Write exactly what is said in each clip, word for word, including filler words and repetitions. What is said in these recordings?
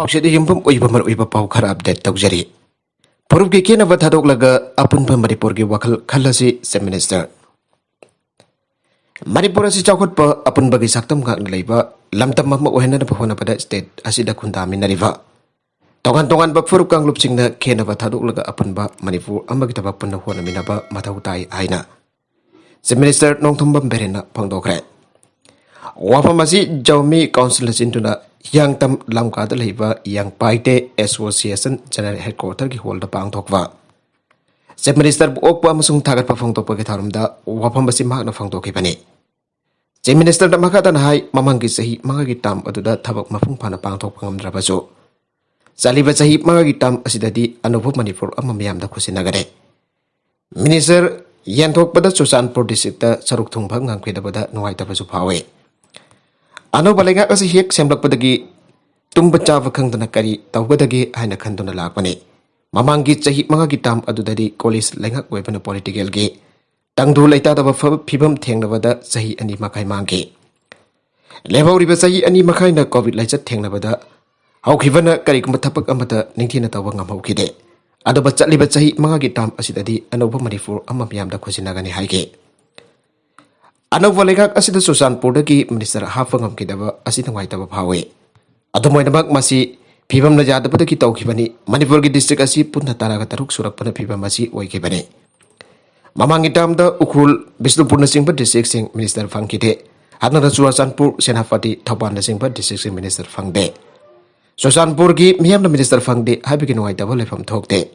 ꯄꯥꯎꯆꯦꯗ ꯌꯨꯝꯐꯝ ꯑꯣꯏꯕ ꯃꯔꯨꯑꯣꯏꯕ ꯄꯥꯎ ꯈꯔ ꯑꯞꯗꯦꯠ ꯇꯧꯖꯔꯤ꯫ ꯐꯨꯔꯨꯞꯀꯤ ꯈꯦꯟꯅꯕ ꯊꯥꯗꯣꯛꯂꯒ ꯑꯄꯨꯟꯕ ꯃꯅꯤꯄꯨꯔꯒꯤ ꯋꯥꯈꯜ ꯈꯜꯂꯁꯤ, Chief Minister꯫ ꯃꯅꯤꯄꯨꯔ ꯑꯁꯤ ꯆꯥꯎꯈꯠꯄ ꯑꯄꯨꯟꯕꯒꯤ ꯁꯛꯇꯝ ꯉꯥꯛꯅ ꯂꯩꯕ ꯂꯝꯗꯝ ꯑꯃ ꯑꯣꯏꯍꯟꯅꯕ ꯍꯣꯠꯅꯕꯗ state ꯑꯁꯤꯗ ꯈꯨꯟꯗꯥꯃꯤꯟꯅꯔꯤꯕ ꯇꯣꯉꯥꯟ ꯇꯣꯉꯥꯟꯕ ꯐꯨꯔꯨꯞ ꯀꯥꯡꯂꯨꯞꯁꯤꯡꯅ ꯈꯦꯟꯅꯕ ꯊꯥꯗꯣꯛꯂꯒ ꯑꯄꯨꯟꯕ ꯃꯅꯤꯄꯨꯔ ꯑꯃꯒꯤꯗꯃꯛ ꯄꯨꯟꯅ ꯍꯣꯠꯅꯃꯤꯟꯅꯕ ꯃꯊꯧ ꯇꯥꯏ ꯍꯥꯏꯅ Chief Minister ꯅꯣꯡꯊꯣꯝꯕꯝ ꯕꯤꯔꯦꯟꯅ ꯐꯣꯡꯗꯣꯛꯈ꯭ꯔꯦ꯫ ꯋꯥꯐꯝ ꯑꯁꯤ ꯖꯥꯎꯃꯤ Councilꯅ ꯁꯤꯟꯗꯨꯅ ꯍꯤꯌꯥꯡꯊꯥꯡ ꯂꯝꯀꯥꯗ ꯂꯩꯕ ꯌꯥꯡꯄꯥꯏꯇꯦ Association General Headquarterꯒꯤ hallꯗ ꯄꯥꯡꯊꯣꯛꯄ Chief Ministerꯕꯨ ꯑꯣꯛꯄ ꯑꯃꯁꯨꯡ ꯊꯥꯒꯠꯄ ꯐꯣꯡꯗꯣꯛꯄꯒꯤ ꯊꯧꯔꯝꯗ ꯋꯥꯐꯝ ꯑꯁꯤ ꯃꯍꯥꯛꯅ ꯐꯣꯡꯗꯣꯛꯈꯤꯕꯅꯤ꯫ Chief Ministerꯅ ꯃꯈꯥ ꯇꯥꯅ ꯍꯥꯏ, ꯃꯃꯥꯡꯒꯤ ꯆꯍꯤ ꯃꯉꯥꯒꯤ term ꯑꯗꯨꯗ ꯊꯕꯛ ꯃꯄꯨꯡ ꯐꯥꯅ ꯄꯥꯡꯊꯣꯛꯄ ꯉꯝꯗ꯭ꯔꯕꯁꯨ, ꯆꯠꯂꯤꯕ ꯆꯍꯤ ꯃꯉꯥꯒꯤ term ꯑꯁꯤꯗꯗꯤ ꯑꯅꯧꯕ ꯃꯅꯤꯄꯨꯔ ꯑꯃ ꯃꯤꯌꯥꯝꯗ ꯈꯨꯠꯁꯤꯟꯅꯒꯅꯤ꯫ Minister ꯌꯦꯟꯊꯣꯛꯄꯗ ꯆꯨꯔꯆꯥꯟꯄꯨꯔ districtꯇ ꯁꯔꯨꯛ ꯊꯨꯡꯕ ꯉꯝꯈꯤꯗꯕꯗ ꯅꯨꯡꯉꯥꯏꯇꯕꯁꯨ ꯐꯥꯎꯏ꯫ ꯑꯅꯧꯕ ꯂꯩꯉꯥꯛ ꯑꯁꯤ ꯍꯦꯛ ꯁꯦꯝꯂꯛꯄꯗꯒꯤ ꯇꯨꯝꯕ ꯆꯥꯕ ꯈꯪꯗꯅ ꯀꯔꯤ ꯇꯧꯒꯗꯒꯦ ꯍꯥꯏꯅ ꯈꯟꯗꯨꯅ ꯂꯥꯛꯄꯅꯤ꯫ ꯃꯃꯥꯡꯒꯤ ꯆꯍꯤ ꯃꯉꯥꯒꯤ term ꯑꯗꯨꯗꯗꯤ college ꯂꯩꯉꯥꯛ ꯑꯣꯏꯕꯅ politicalꯒꯤ ꯇꯪꯗꯨ ꯂꯩꯇꯥꯗꯕ ꯐ-, ꯐꯤꯕꯝ ꯊꯦꯡꯅꯕꯗ ꯆꯍꯤ ꯑꯅꯤ ꯃꯈꯥꯏ ꯃꯥꯡꯈꯤ꯫ ꯂꯦꯝꯍꯧꯔꯤꯕ ꯆꯍꯤ ꯑꯅꯤ ꯃꯈꯥꯏꯅ COVID ꯂꯥꯏꯆꯠ ꯊꯦꯡꯅꯕꯗ ꯍꯧꯈꯤꯕꯅ ꯀꯔꯤꯒꯨꯝꯕ ꯊꯕꯛ ꯑꯃꯠꯇ ꯅꯤꯡꯊꯤꯅ ꯇꯧꯕ ꯉꯝꯍꯧꯈꯤꯗꯦ꯫ ꯑꯗꯨꯕꯨ ꯆꯠꯂꯤꯕ ꯆꯍꯤ ꯃꯉꯥꯒꯤ term ꯑꯁꯤꯗꯗꯤ ꯑꯅꯧꯕ ꯃꯅꯤꯄꯨꯔ ꯑꯃ ꯃꯤꯌꯥꯝꯗ ꯈꯨꯠꯁꯤꯟꯅꯒꯅꯤ ꯍꯥꯏꯈꯤ꯫ ꯑꯅꯧꯕ ꯂꯩꯉꯥꯛ ꯑꯁꯤꯗ ꯆꯨꯔꯆꯥꯟꯄꯨꯔꯗꯒꯤ minister ꯍꯥꯞꯄ ꯉꯝꯈꯤꯗꯕ ꯑꯁꯤ ꯅꯨꯡꯉꯥꯏꯇꯕ ꯐꯥꯎꯏ꯫ ꯑꯗꯨꯝ ꯑꯣꯏꯅꯃꯛ, ꯃꯁꯤ ꯐꯤꯕꯝꯅ ꯌꯥꯗꯕꯗꯒꯤ ꯇꯧꯈꯤꯕꯅꯤ꯫ ꯃꯅꯤꯄꯨꯔꯒꯤ district ꯑꯁꯤ ꯄꯨꯟꯅ ꯇꯔꯥꯒ ꯇꯔꯨꯛ ꯁꯨꯔꯛꯄꯅ ꯐꯤꯕꯝ ꯑꯁꯤ ꯑꯣꯏꯈꯤꯕꯅꯤ꯫ ꯃꯃꯥꯡꯒꯤ termꯗ ꯎꯈ꯭ꯔꯨꯜ, ꯕꯤꯁꯅꯨꯄꯨꯔꯅꯆꯤꯡꯕ districtꯁꯤꯡ minister ꯐꯪꯈꯤꯗꯦ꯫ ꯍꯟꯗꯛꯅ ꯆꯨꯔꯆꯥꯟꯄꯨꯔ, ꯁꯦꯅꯥꯄꯇꯤ, ꯊꯧꯕꯥꯜꯅꯆꯤꯡꯕ districtꯁꯤꯡ minister ꯐꯪꯗꯦ꯫ ꯆꯨꯔꯆꯥꯟꯄꯨꯔꯒꯤ ꯃꯤꯌꯥꯝꯅ minister ꯐꯪꯗꯦ ꯍꯥꯏꯕꯒꯤ ꯅꯨꯡꯉꯥꯏꯇꯕ ꯂꯩꯐꯝ ꯊꯣꯛꯇꯦ꯫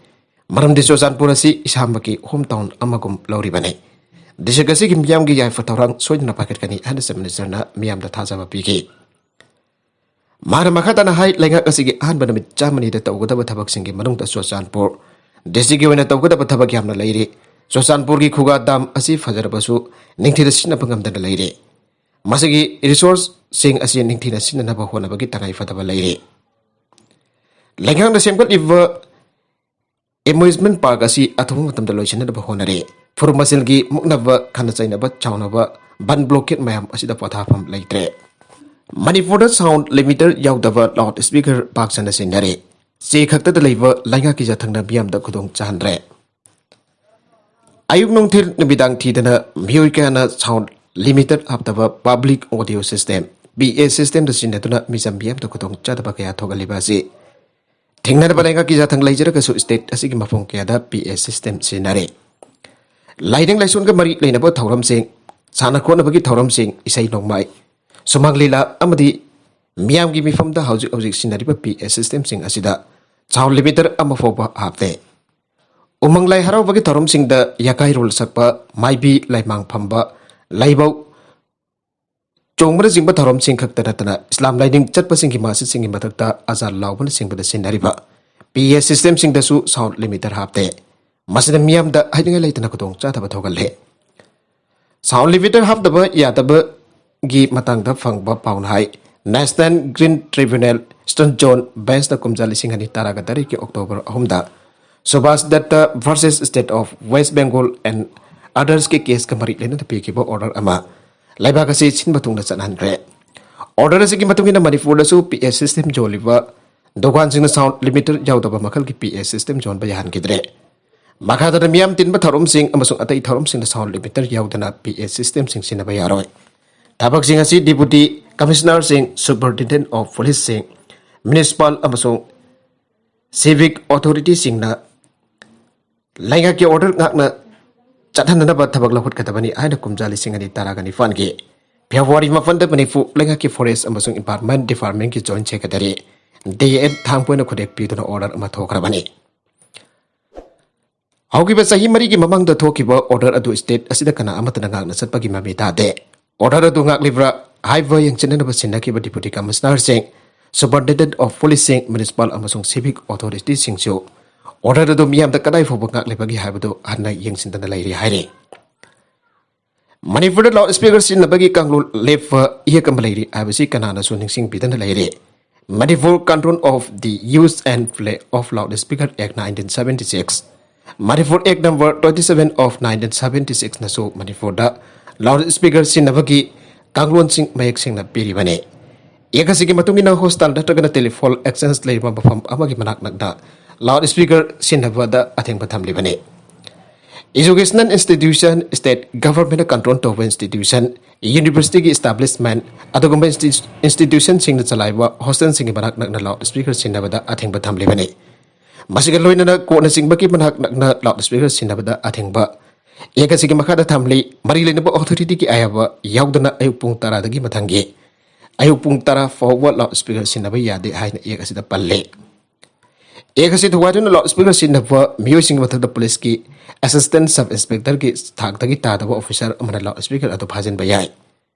ꯃꯔꯝꯗꯤ ꯆꯨꯔꯆꯥꯟꯄꯨꯔ ꯑꯁꯤ ꯏꯁꯥꯃꯛꯀꯤ home town ꯑꯃꯒꯨꯝ ꯂꯧꯔꯤꯕꯅꯤ꯫ District ꯑꯁꯤꯒꯤ ꯃꯤꯌꯥꯝꯒꯤ ꯌꯥꯏꯐ ꯊꯧꯔꯥꯡ ꯁꯣꯏꯗꯅ ꯄꯥꯏꯈꯠꯀꯅꯤ ꯍꯥꯏꯅ Chief Ministerꯅ ꯃꯤꯌꯥꯝꯗ ꯊꯥꯖꯕ ꯄꯤꯈꯤ꯫ ꯃꯍꯥꯛꯅ ꯃꯈꯥ ꯇꯥꯅ ꯍꯥꯏ, ꯂꯩꯉꯥꯛ ꯑꯁꯤꯒꯤ ꯑꯍꯥꯟꯕ ꯅꯨꯃꯤꯠ ꯆꯥꯝꯃꯅꯤꯗ ꯇꯧꯒꯗꯕ ꯊꯕꯛꯁꯤꯡꯒꯤ ꯃꯅꯨꯡꯗ ꯆꯨꯔꯆꯥꯟꯄꯨꯔ districtꯀꯤ ꯑꯣꯏꯅ ꯇꯧꯒꯗꯕ ꯊꯕꯛ ꯌꯥꯝꯅ ꯂꯩꯔꯤ꯫ ꯆꯨꯔꯆꯥꯟꯄꯨꯔꯒꯤ ꯈꯨꯒꯥ dam ꯑꯁꯤ ꯐꯖꯔꯕꯁꯨ ꯅꯤꯡꯊꯤꯅ ꯁꯤꯖꯤꯟꯅꯕ ꯉꯝꯗꯅ ꯂꯩꯔꯤ꯫ ꯃꯁꯤꯒꯤ resourceꯁꯤꯡ ꯑꯁꯤ ꯅꯤꯡꯊꯤꯅ ꯁꯤꯖꯤꯟꯅꯅꯕ ꯍꯣꯠꯅꯕꯒꯤ ꯇꯉꯥꯏ ꯐꯗꯕ ꯂꯩꯔꯤ꯫ ꯂꯩꯉꯥꯛꯅ ꯁꯦꯝꯒꯠꯂꯤꯕ amusement park ꯑꯁꯤ ꯑꯊꯨꯕ ꯃꯇꯝꯗ ꯂꯣꯏꯁꯤꯟꯅꯕ ꯍꯣꯠꯅꯔꯤ꯫ ꯐꯨꯔꯨꯞ ꯃꯁꯦꯜꯒꯤ ꯃꯨꯛꯅꯕ, ꯈꯠꯅ ꯆꯩꯅꯕ ꯆꯥꯎꯅꯕ, ꯕꯟ blockade ꯃꯌꯥꯝ ꯑꯁꯤꯗ ꯄꯣꯊꯥꯐꯝ ꯂꯩꯇ꯭ꯔꯦ꯫ ꯃꯅꯤꯄꯨꯔꯗ ꯁꯥꯎꯟ ꯂꯤꯃꯤꯇꯔ ꯌꯥꯎꯗꯕ ꯂꯥꯎꯗ ꯁ꯭ꯄꯤꯀꯔ ꯄꯥꯛ ꯁꯟꯅ ꯁꯤꯖꯤꯟꯅꯔꯦ꯫ ꯆꯦ ꯈꯛꯇꯗ ꯂꯩꯕ ꯂꯩꯉꯥꯛꯀꯤ ꯌꯥꯊꯪꯅ ꯃꯤꯌꯥꯝꯗ ꯈꯨꯗꯣꯡ ꯆꯥꯍꯟꯗ꯭ꯔꯦ꯫ ꯑꯌꯨꯛ ꯅꯨꯡꯊꯤꯜ ꯅꯨꯃꯤꯗꯥꯡ ꯊꯤꯗꯅ ꯃꯤꯑꯣꯏ ꯀꯌꯥꯅ ꯁꯥꯎꯟ ꯂꯤꯃꯤꯇꯔ ꯍꯥꯞꯇꯕ ꯄꯕ꯭ꯂꯤꯛ ꯑꯣꯗꯤꯑꯣ ꯁꯤꯁꯇꯦꯝ, ꯄꯤ ꯑꯦ ꯁꯤꯁꯇꯦꯝꯗ ꯁꯤꯖꯤꯟꯅꯗꯨꯅ ꯃꯤꯆꯝ ꯃꯤꯌꯥꯝꯗ ꯈꯨꯗꯣꯡ ꯆꯥꯗꯕ ꯀꯌꯥ ꯊꯣꯛꯍꯜꯂꯤꯕ ꯑꯁꯤ ꯊꯦꯡꯅꯅꯕ ꯂꯩꯉꯥꯛꯀꯤ ꯌꯥꯊꯪ ꯂꯩꯖꯔꯒꯁꯨ ꯁ꯭ꯇꯦꯠ ꯑꯁꯤꯒꯤ ꯃꯐꯝ ꯀꯌꯥꯗ ꯄꯤ ꯑꯦ ꯁꯤꯁꯇꯦꯝ ꯁꯤꯖꯤꯟꯅꯔꯤ꯫ ꯂꯥꯏꯅꯤꯡ ꯂꯥꯏꯁꯣꯟꯒ ꯃꯔꯤ ꯂꯩꯅꯕ ꯊꯧꯔꯝꯁꯤꯡ, ꯁꯥꯟꯅ ꯈꯣꯠꯅꯕꯒꯤ ꯊꯧꯔꯝꯁꯤꯡ, ꯏꯁꯩ ꯅꯣꯡꯃꯥꯏ, ꯁꯨꯃꯥꯡ ꯂꯤꯂꯥ ꯑꯃꯗꯤ ꯃꯤꯌꯥꯝꯒꯤ ꯃꯤꯐꯝꯗ ꯍꯧꯖꯤꯛ ꯍꯧꯖꯤꯛ ꯁꯤꯖꯤꯟꯅꯔꯤꯕ ꯄꯤ ꯑꯦ ꯁꯤꯁꯇꯦꯝꯁꯤꯡ ꯑꯁꯤꯗ ꯁꯥꯎꯟ ꯂꯤꯃꯤꯇꯔ ꯑꯃ ꯐꯥꯎꯕ ꯍꯥꯞꯇꯦ꯫ ꯎꯃꯪ ꯂꯥꯏ ꯍꯔꯥꯎꯕꯒꯤ ꯊꯧꯔꯝꯁꯤꯡꯗ ꯌꯥꯀꯥꯏꯔꯣꯜ ꯁꯛꯄ, ꯃꯥꯏꯕꯤ ꯂꯥꯏꯃꯥꯡ ꯐꯝꯕ, ꯂꯥꯏꯕꯧ ꯆꯣꯡꯕꯅꯆꯤꯡꯕ ꯊꯧꯔꯝꯁꯤꯡ ꯈꯛꯇ ꯅꯠꯇꯅ ꯏꯁꯂꯥꯝ ꯂꯥꯏꯅꯤꯡ ꯆꯠꯄꯁꯤꯡꯒꯤ ꯃꯁꯖꯤꯠꯁꯤꯡꯒꯤ ꯃꯊꯛꯇ ꯑꯖꯥꯟ ꯂꯥꯎꯕꯅꯆꯤꯡꯕꯗ ꯁꯤꯖꯤꯟꯅꯔꯤꯕ ꯄꯤ ꯑꯦ ꯁꯤꯁꯇꯦꯝꯁꯤꯡꯗꯁꯨ ꯁꯥꯎꯟ ꯂꯤꯃꯤꯇꯔ ꯍꯥꯞꯇꯦ꯫ ꯃꯁꯤꯅ ꯃꯤꯌꯥꯝꯗ ꯍꯥꯏꯅꯤꯡꯉꯥꯏ ꯂꯩꯇꯅ ꯈꯨꯗꯣꯡꯆꯥꯗꯕ ꯊꯣꯛꯍꯜꯂꯦ꯫ ꯁꯥꯎꯟ ꯂꯤꯃꯤꯇꯔ ꯍꯥꯞꯇꯕ ꯌꯥꯗꯕꯒꯤ ꯃꯇꯥꯡꯗ ꯐꯪꯕ ꯄꯥꯎꯅ ꯍꯥꯏ, National Green Tribunal Eastern Zone Bench ꯅ ꯀꯨꯝꯖꯥ ꯂꯤꯁꯤꯡ ꯑꯅꯤ ꯇꯔꯥꯒ ꯇꯔꯦꯠꯀꯤ ꯑꯣꯛꯇꯣꯕꯔ ꯑꯍꯨꯝꯗ Subhash Datta versus State of West Bengal and others ꯀꯤ ꯀꯦꯁꯀ ꯃꯔꯤ ꯂꯩꯅꯅ ꯄꯤꯈꯤꯕ ꯑꯣꯔꯗꯔ ꯑꯃ ꯂꯩꯕꯥꯛ ꯑꯁꯤ ꯁꯤꯟꯕ ꯊꯨꯡꯅ ꯆꯠꯅꯍꯟꯈ꯭ꯔꯦ꯫ ꯑꯣꯔꯗꯔ ꯑꯁꯤꯒꯤ ꯃꯇꯨꯡ ꯏꯟꯅ ꯃꯅꯤꯄꯨꯔꯗꯁꯨ ꯄꯤ ꯑꯦ ꯁꯤꯁꯇꯦꯝ ꯌꯣꯜꯂꯤꯕ ꯗꯨꯀꯥꯟꯁꯤꯡꯅ ꯁꯥꯎꯟ ꯂꯤꯃꯤꯇꯔ ꯌꯥꯎꯗꯕ ꯃꯈꯜꯒꯤ ꯄꯤ ꯑꯦ ꯁꯤꯁꯇꯦꯝ ꯌꯣꯟꯕ ꯌꯥꯍꯟꯈꯤꯗ꯭ꯔꯦ꯫ ꯃꯈꯥ ꯇꯥꯅ ꯃꯤꯌꯥꯝ ꯇꯤꯟꯕ ꯊꯧꯔꯝꯁꯤꯡ ꯑꯃꯁꯨꯡ ꯑꯇꯩ ꯊꯧꯔꯝꯁꯤꯡꯗ ꯁꯥꯎꯟ ꯂꯤꯃꯤꯇꯔ ꯌꯥꯎꯗꯅ ꯄꯤ ꯑꯦ ꯁꯤꯁꯇꯦꯝꯁꯤꯡ ꯁꯤꯖꯤꯟꯅꯕ ꯌꯥꯔꯣꯏ꯫ ꯊꯕꯛꯁꯤꯡ ꯑꯁꯤ ꯗꯤꯄꯨꯇꯤ ꯀꯃꯤꯁꯅꯔꯁꯤꯡ, ꯁꯨꯄꯔꯤꯟꯇꯦꯟꯗꯦꯟ ꯑꯣꯐ ꯄꯨꯂꯤꯁꯁꯤꯡ, ꯃ꯭ꯌꯨꯅꯤꯁꯤꯄꯥꯜ ꯑꯃꯁꯨꯡ ꯁꯤꯚꯤꯛ ꯑꯣꯊꯣꯔꯤꯇꯤꯁꯤꯡꯅ ꯂꯩꯉꯥꯛꯀꯤ ꯑꯣꯔꯗꯔ ꯉꯥꯛꯅ ꯆꯠꯍꯟꯅꯅꯕ ꯊꯕꯛ ꯂꯧꯈꯠꯀꯗꯕꯅꯤ ꯍꯥꯏꯅ ꯀꯨꯝꯖꯥ ꯂꯤꯁꯤꯡ ꯑꯅꯤ ꯇꯔꯥꯒ ꯅꯤꯄꯥꯟꯒꯤ ꯐꯦꯕ꯭ꯔꯨꯋꯥꯔꯤ ꯃꯥꯄꯟꯗ ꯃꯅꯤꯄꯨꯔ ꯂꯩꯉꯥꯛꯀꯤ ꯐꯣꯔꯦꯁ ꯑꯃꯁꯨꯡ ꯏꯟꯚꯥꯏꯔꯟꯃꯦꯟ ꯗꯤꯄꯥꯔꯠꯃꯦꯟꯒꯤ ꯖꯣꯏꯟꯠ ꯁꯦꯀ꯭ꯔꯦꯇꯔꯤ ꯗꯤ ꯑꯦꯟ ꯊꯥꯡꯄꯣꯏꯅ ꯈꯨꯗꯦꯛ ꯄꯤꯗꯨꯅ ꯑꯣꯔꯗꯔ ꯑꯃ ꯊꯣꯛꯈ꯭ꯔꯕꯅꯤ꯫ ꯍꯧꯈꯤꯕ ꯆꯍꯤ ꯃꯔꯤꯒꯤ ꯃꯃꯥꯡꯗ ꯊꯣꯛꯈꯤꯕ ꯑꯣꯔꯗꯔ ꯑꯗꯨ ꯁ꯭ꯇꯦꯠ ꯑꯁꯤꯗ ꯀꯅꯥ ꯑꯃꯠꯇꯅ ꯉꯥꯛꯅ ꯆꯠꯄꯒꯤ ꯃꯃꯤ ꯇꯥꯗꯦ꯫ ꯑꯣꯔꯗꯔ ꯑꯗꯨ ꯉꯥꯛꯂꯤꯕ꯭ꯔꯥ ꯍꯥꯏꯕ ꯌꯦꯡꯁꯤꯟꯅꯅꯕ ꯁꯤꯟꯅꯈꯤꯕ ꯗꯤꯄꯨꯇꯤ ꯀꯃꯤꯁꯅꯔꯁꯤꯡ, ꯁꯨꯄꯔꯤꯟꯇꯦꯟꯗꯦꯟꯠ ꯑꯣꯐ ꯄꯨꯂꯤꯁꯁꯤꯡ, ꯃ꯭ꯌꯨꯅꯤꯁꯤꯄꯥꯜ ꯑꯃꯁꯨꯡ ꯁꯤꯚꯤꯛ ꯑꯣꯊꯣꯔꯤꯇꯤꯁꯤꯡꯁꯨ ꯑꯣꯔꯗꯔ ꯑꯗꯨ ꯃꯤꯌꯥꯝꯗ ꯀꯗꯥꯏ ꯐꯥꯎꯕ ꯉꯥꯛꯂꯤꯕꯒꯦ ꯍꯥꯏꯕꯗꯨ ꯍꯟꯅ ꯌꯦꯡꯁꯤꯟꯗꯅ ꯂꯩꯔꯤ ꯍꯥꯏꯔꯤ꯫ ꯃꯅꯤꯄꯨꯔꯗ ꯂꯥꯎꯗ ꯁ꯭ꯄꯤꯀꯔ ꯁꯤꯖꯤꯟꯅꯕꯒꯤ ꯀꯥꯡꯂꯣꯟ ꯂꯦꯞꯄ ꯏꯌꯦꯛ ꯑꯃ ꯂꯩꯔꯤ ꯍꯥꯏꯕꯁꯤ ꯀꯅꯥꯅꯁꯨ ꯅꯤꯡꯁꯤꯡꯕꯤꯗꯅ ꯂꯩꯔꯦ꯫ Manipur Control of the Use and Play of Loudspeaker Act nineteen seventy six, Manipur Act number twenty seven of nineteen seventy six ꯅꯁꯨ ꯃꯅꯤꯄꯨꯔꯗ ꯂꯥꯎꯗ ꯁ꯭ꯄꯤꯀꯔ ꯁꯤꯖꯤꯟꯅꯕꯒꯤ ꯀꯥꯡꯂꯣꯟꯁꯤꯡ ꯃꯌꯦꯛ ꯁꯦꯡꯅ ꯄꯤꯔꯤꯕꯅꯤ꯫ ꯑꯦꯛ ꯑꯁꯤꯒꯤ ꯃꯇꯨꯡ ꯏꯟꯅ ꯍꯣꯁꯇꯥꯜ ꯅꯠꯇ꯭ꯔꯒꯅ ꯇꯦꯂꯤꯐꯣꯟ ꯑꯦꯛꯁꯆꯦꯟꯖ ꯂꯩꯔꯤꯕ ꯃꯐꯝ ꯑꯃꯒꯤ ꯃꯅꯥꯛ ꯅꯛꯅ ꯂꯥꯎꯗ ꯁ꯭ꯄꯤꯀꯔ ꯁꯤꯖꯤꯟꯅꯕꯗ ꯑꯊꯤꯡꯕ ꯊꯝꯂꯤꯕꯅꯤ꯫ Educational institution, state government ꯅ control ꯇꯧꯕ institution, university ꯒꯤ establishment, ꯑꯗꯨꯒꯨꯝꯕ institution ꯁꯤꯡꯅ ꯆꯂꯥꯏꯕ ꯍꯣꯁꯇꯦꯜ ꯁꯤꯡꯒꯤ ꯃꯅꯥꯛ ꯅꯛꯅ ꯂꯥꯎꯗ ꯁ꯭ꯄꯤꯀꯔ ꯁꯤꯖꯤꯟꯅꯕꯗ ꯑꯊꯤꯡꯕ ꯊꯝꯂꯤꯕꯅꯤ꯫ ꯃꯁꯤꯒ ꯂꯣꯏꯅꯅ ꯀꯣꯔꯠꯅ ꯆꯤꯡꯕꯒꯤ ꯃꯅꯥꯛ ꯅꯛꯅ ꯂꯥꯎꯗ ꯁ꯭ꯄꯤꯀꯔ ꯁꯤꯖꯤꯟꯅꯕꯗ ꯑꯊꯤꯡꯕ ꯑꯦꯛ ꯑꯁꯤꯒꯤ ꯃꯈꯥꯗ ꯊꯝꯂꯤ꯫ ꯃꯔꯤ ꯂꯩꯅꯕ ꯑꯣꯊꯣꯔꯤꯇꯤ ꯒꯤ ꯑꯌꯥꯕ ꯌꯥꯎꯗꯅ ꯑꯌꯨꯛ ꯄꯨꯡ ꯇꯔꯥꯗꯒꯤ ꯃꯊꯪꯒꯤ ꯑꯌꯨꯛ ꯄꯨꯡ ꯇꯔꯥ ꯐꯥꯎꯕ ꯂꯥꯎꯗ ꯁ꯭ꯄꯤꯀꯔ ꯁꯤꯖꯤꯟꯅꯕ ꯌꯥꯗꯦ ꯍꯥꯏꯅ ꯑꯦꯛ ꯑꯁꯤꯗ ꯄꯜꯂꯤ꯫ ꯑꯦꯛ ꯑꯁꯤ ꯊꯨꯒꯥꯏꯗꯨꯅ ꯂꯥꯎꯗ ꯁ꯭ꯄꯤꯀꯔ ꯁꯤꯖꯤꯟꯅꯕ ꯃꯤꯑꯣꯏꯁꯤꯡꯒꯤ ꯃꯊꯛꯇ ꯄꯨꯂꯤꯁꯀꯤ assistant sub inspector ꯒꯤ ꯊꯥꯛꯇꯒꯤ ꯇꯥꯗꯕ ꯑꯣꯐꯤꯁꯥꯔ ꯑꯃꯅ ꯂꯥꯎꯗ ꯁ꯭ꯄꯤꯀꯔ ꯑꯗꯨ ꯐꯥꯖꯤꯟꯕ ꯌꯥꯏ꯫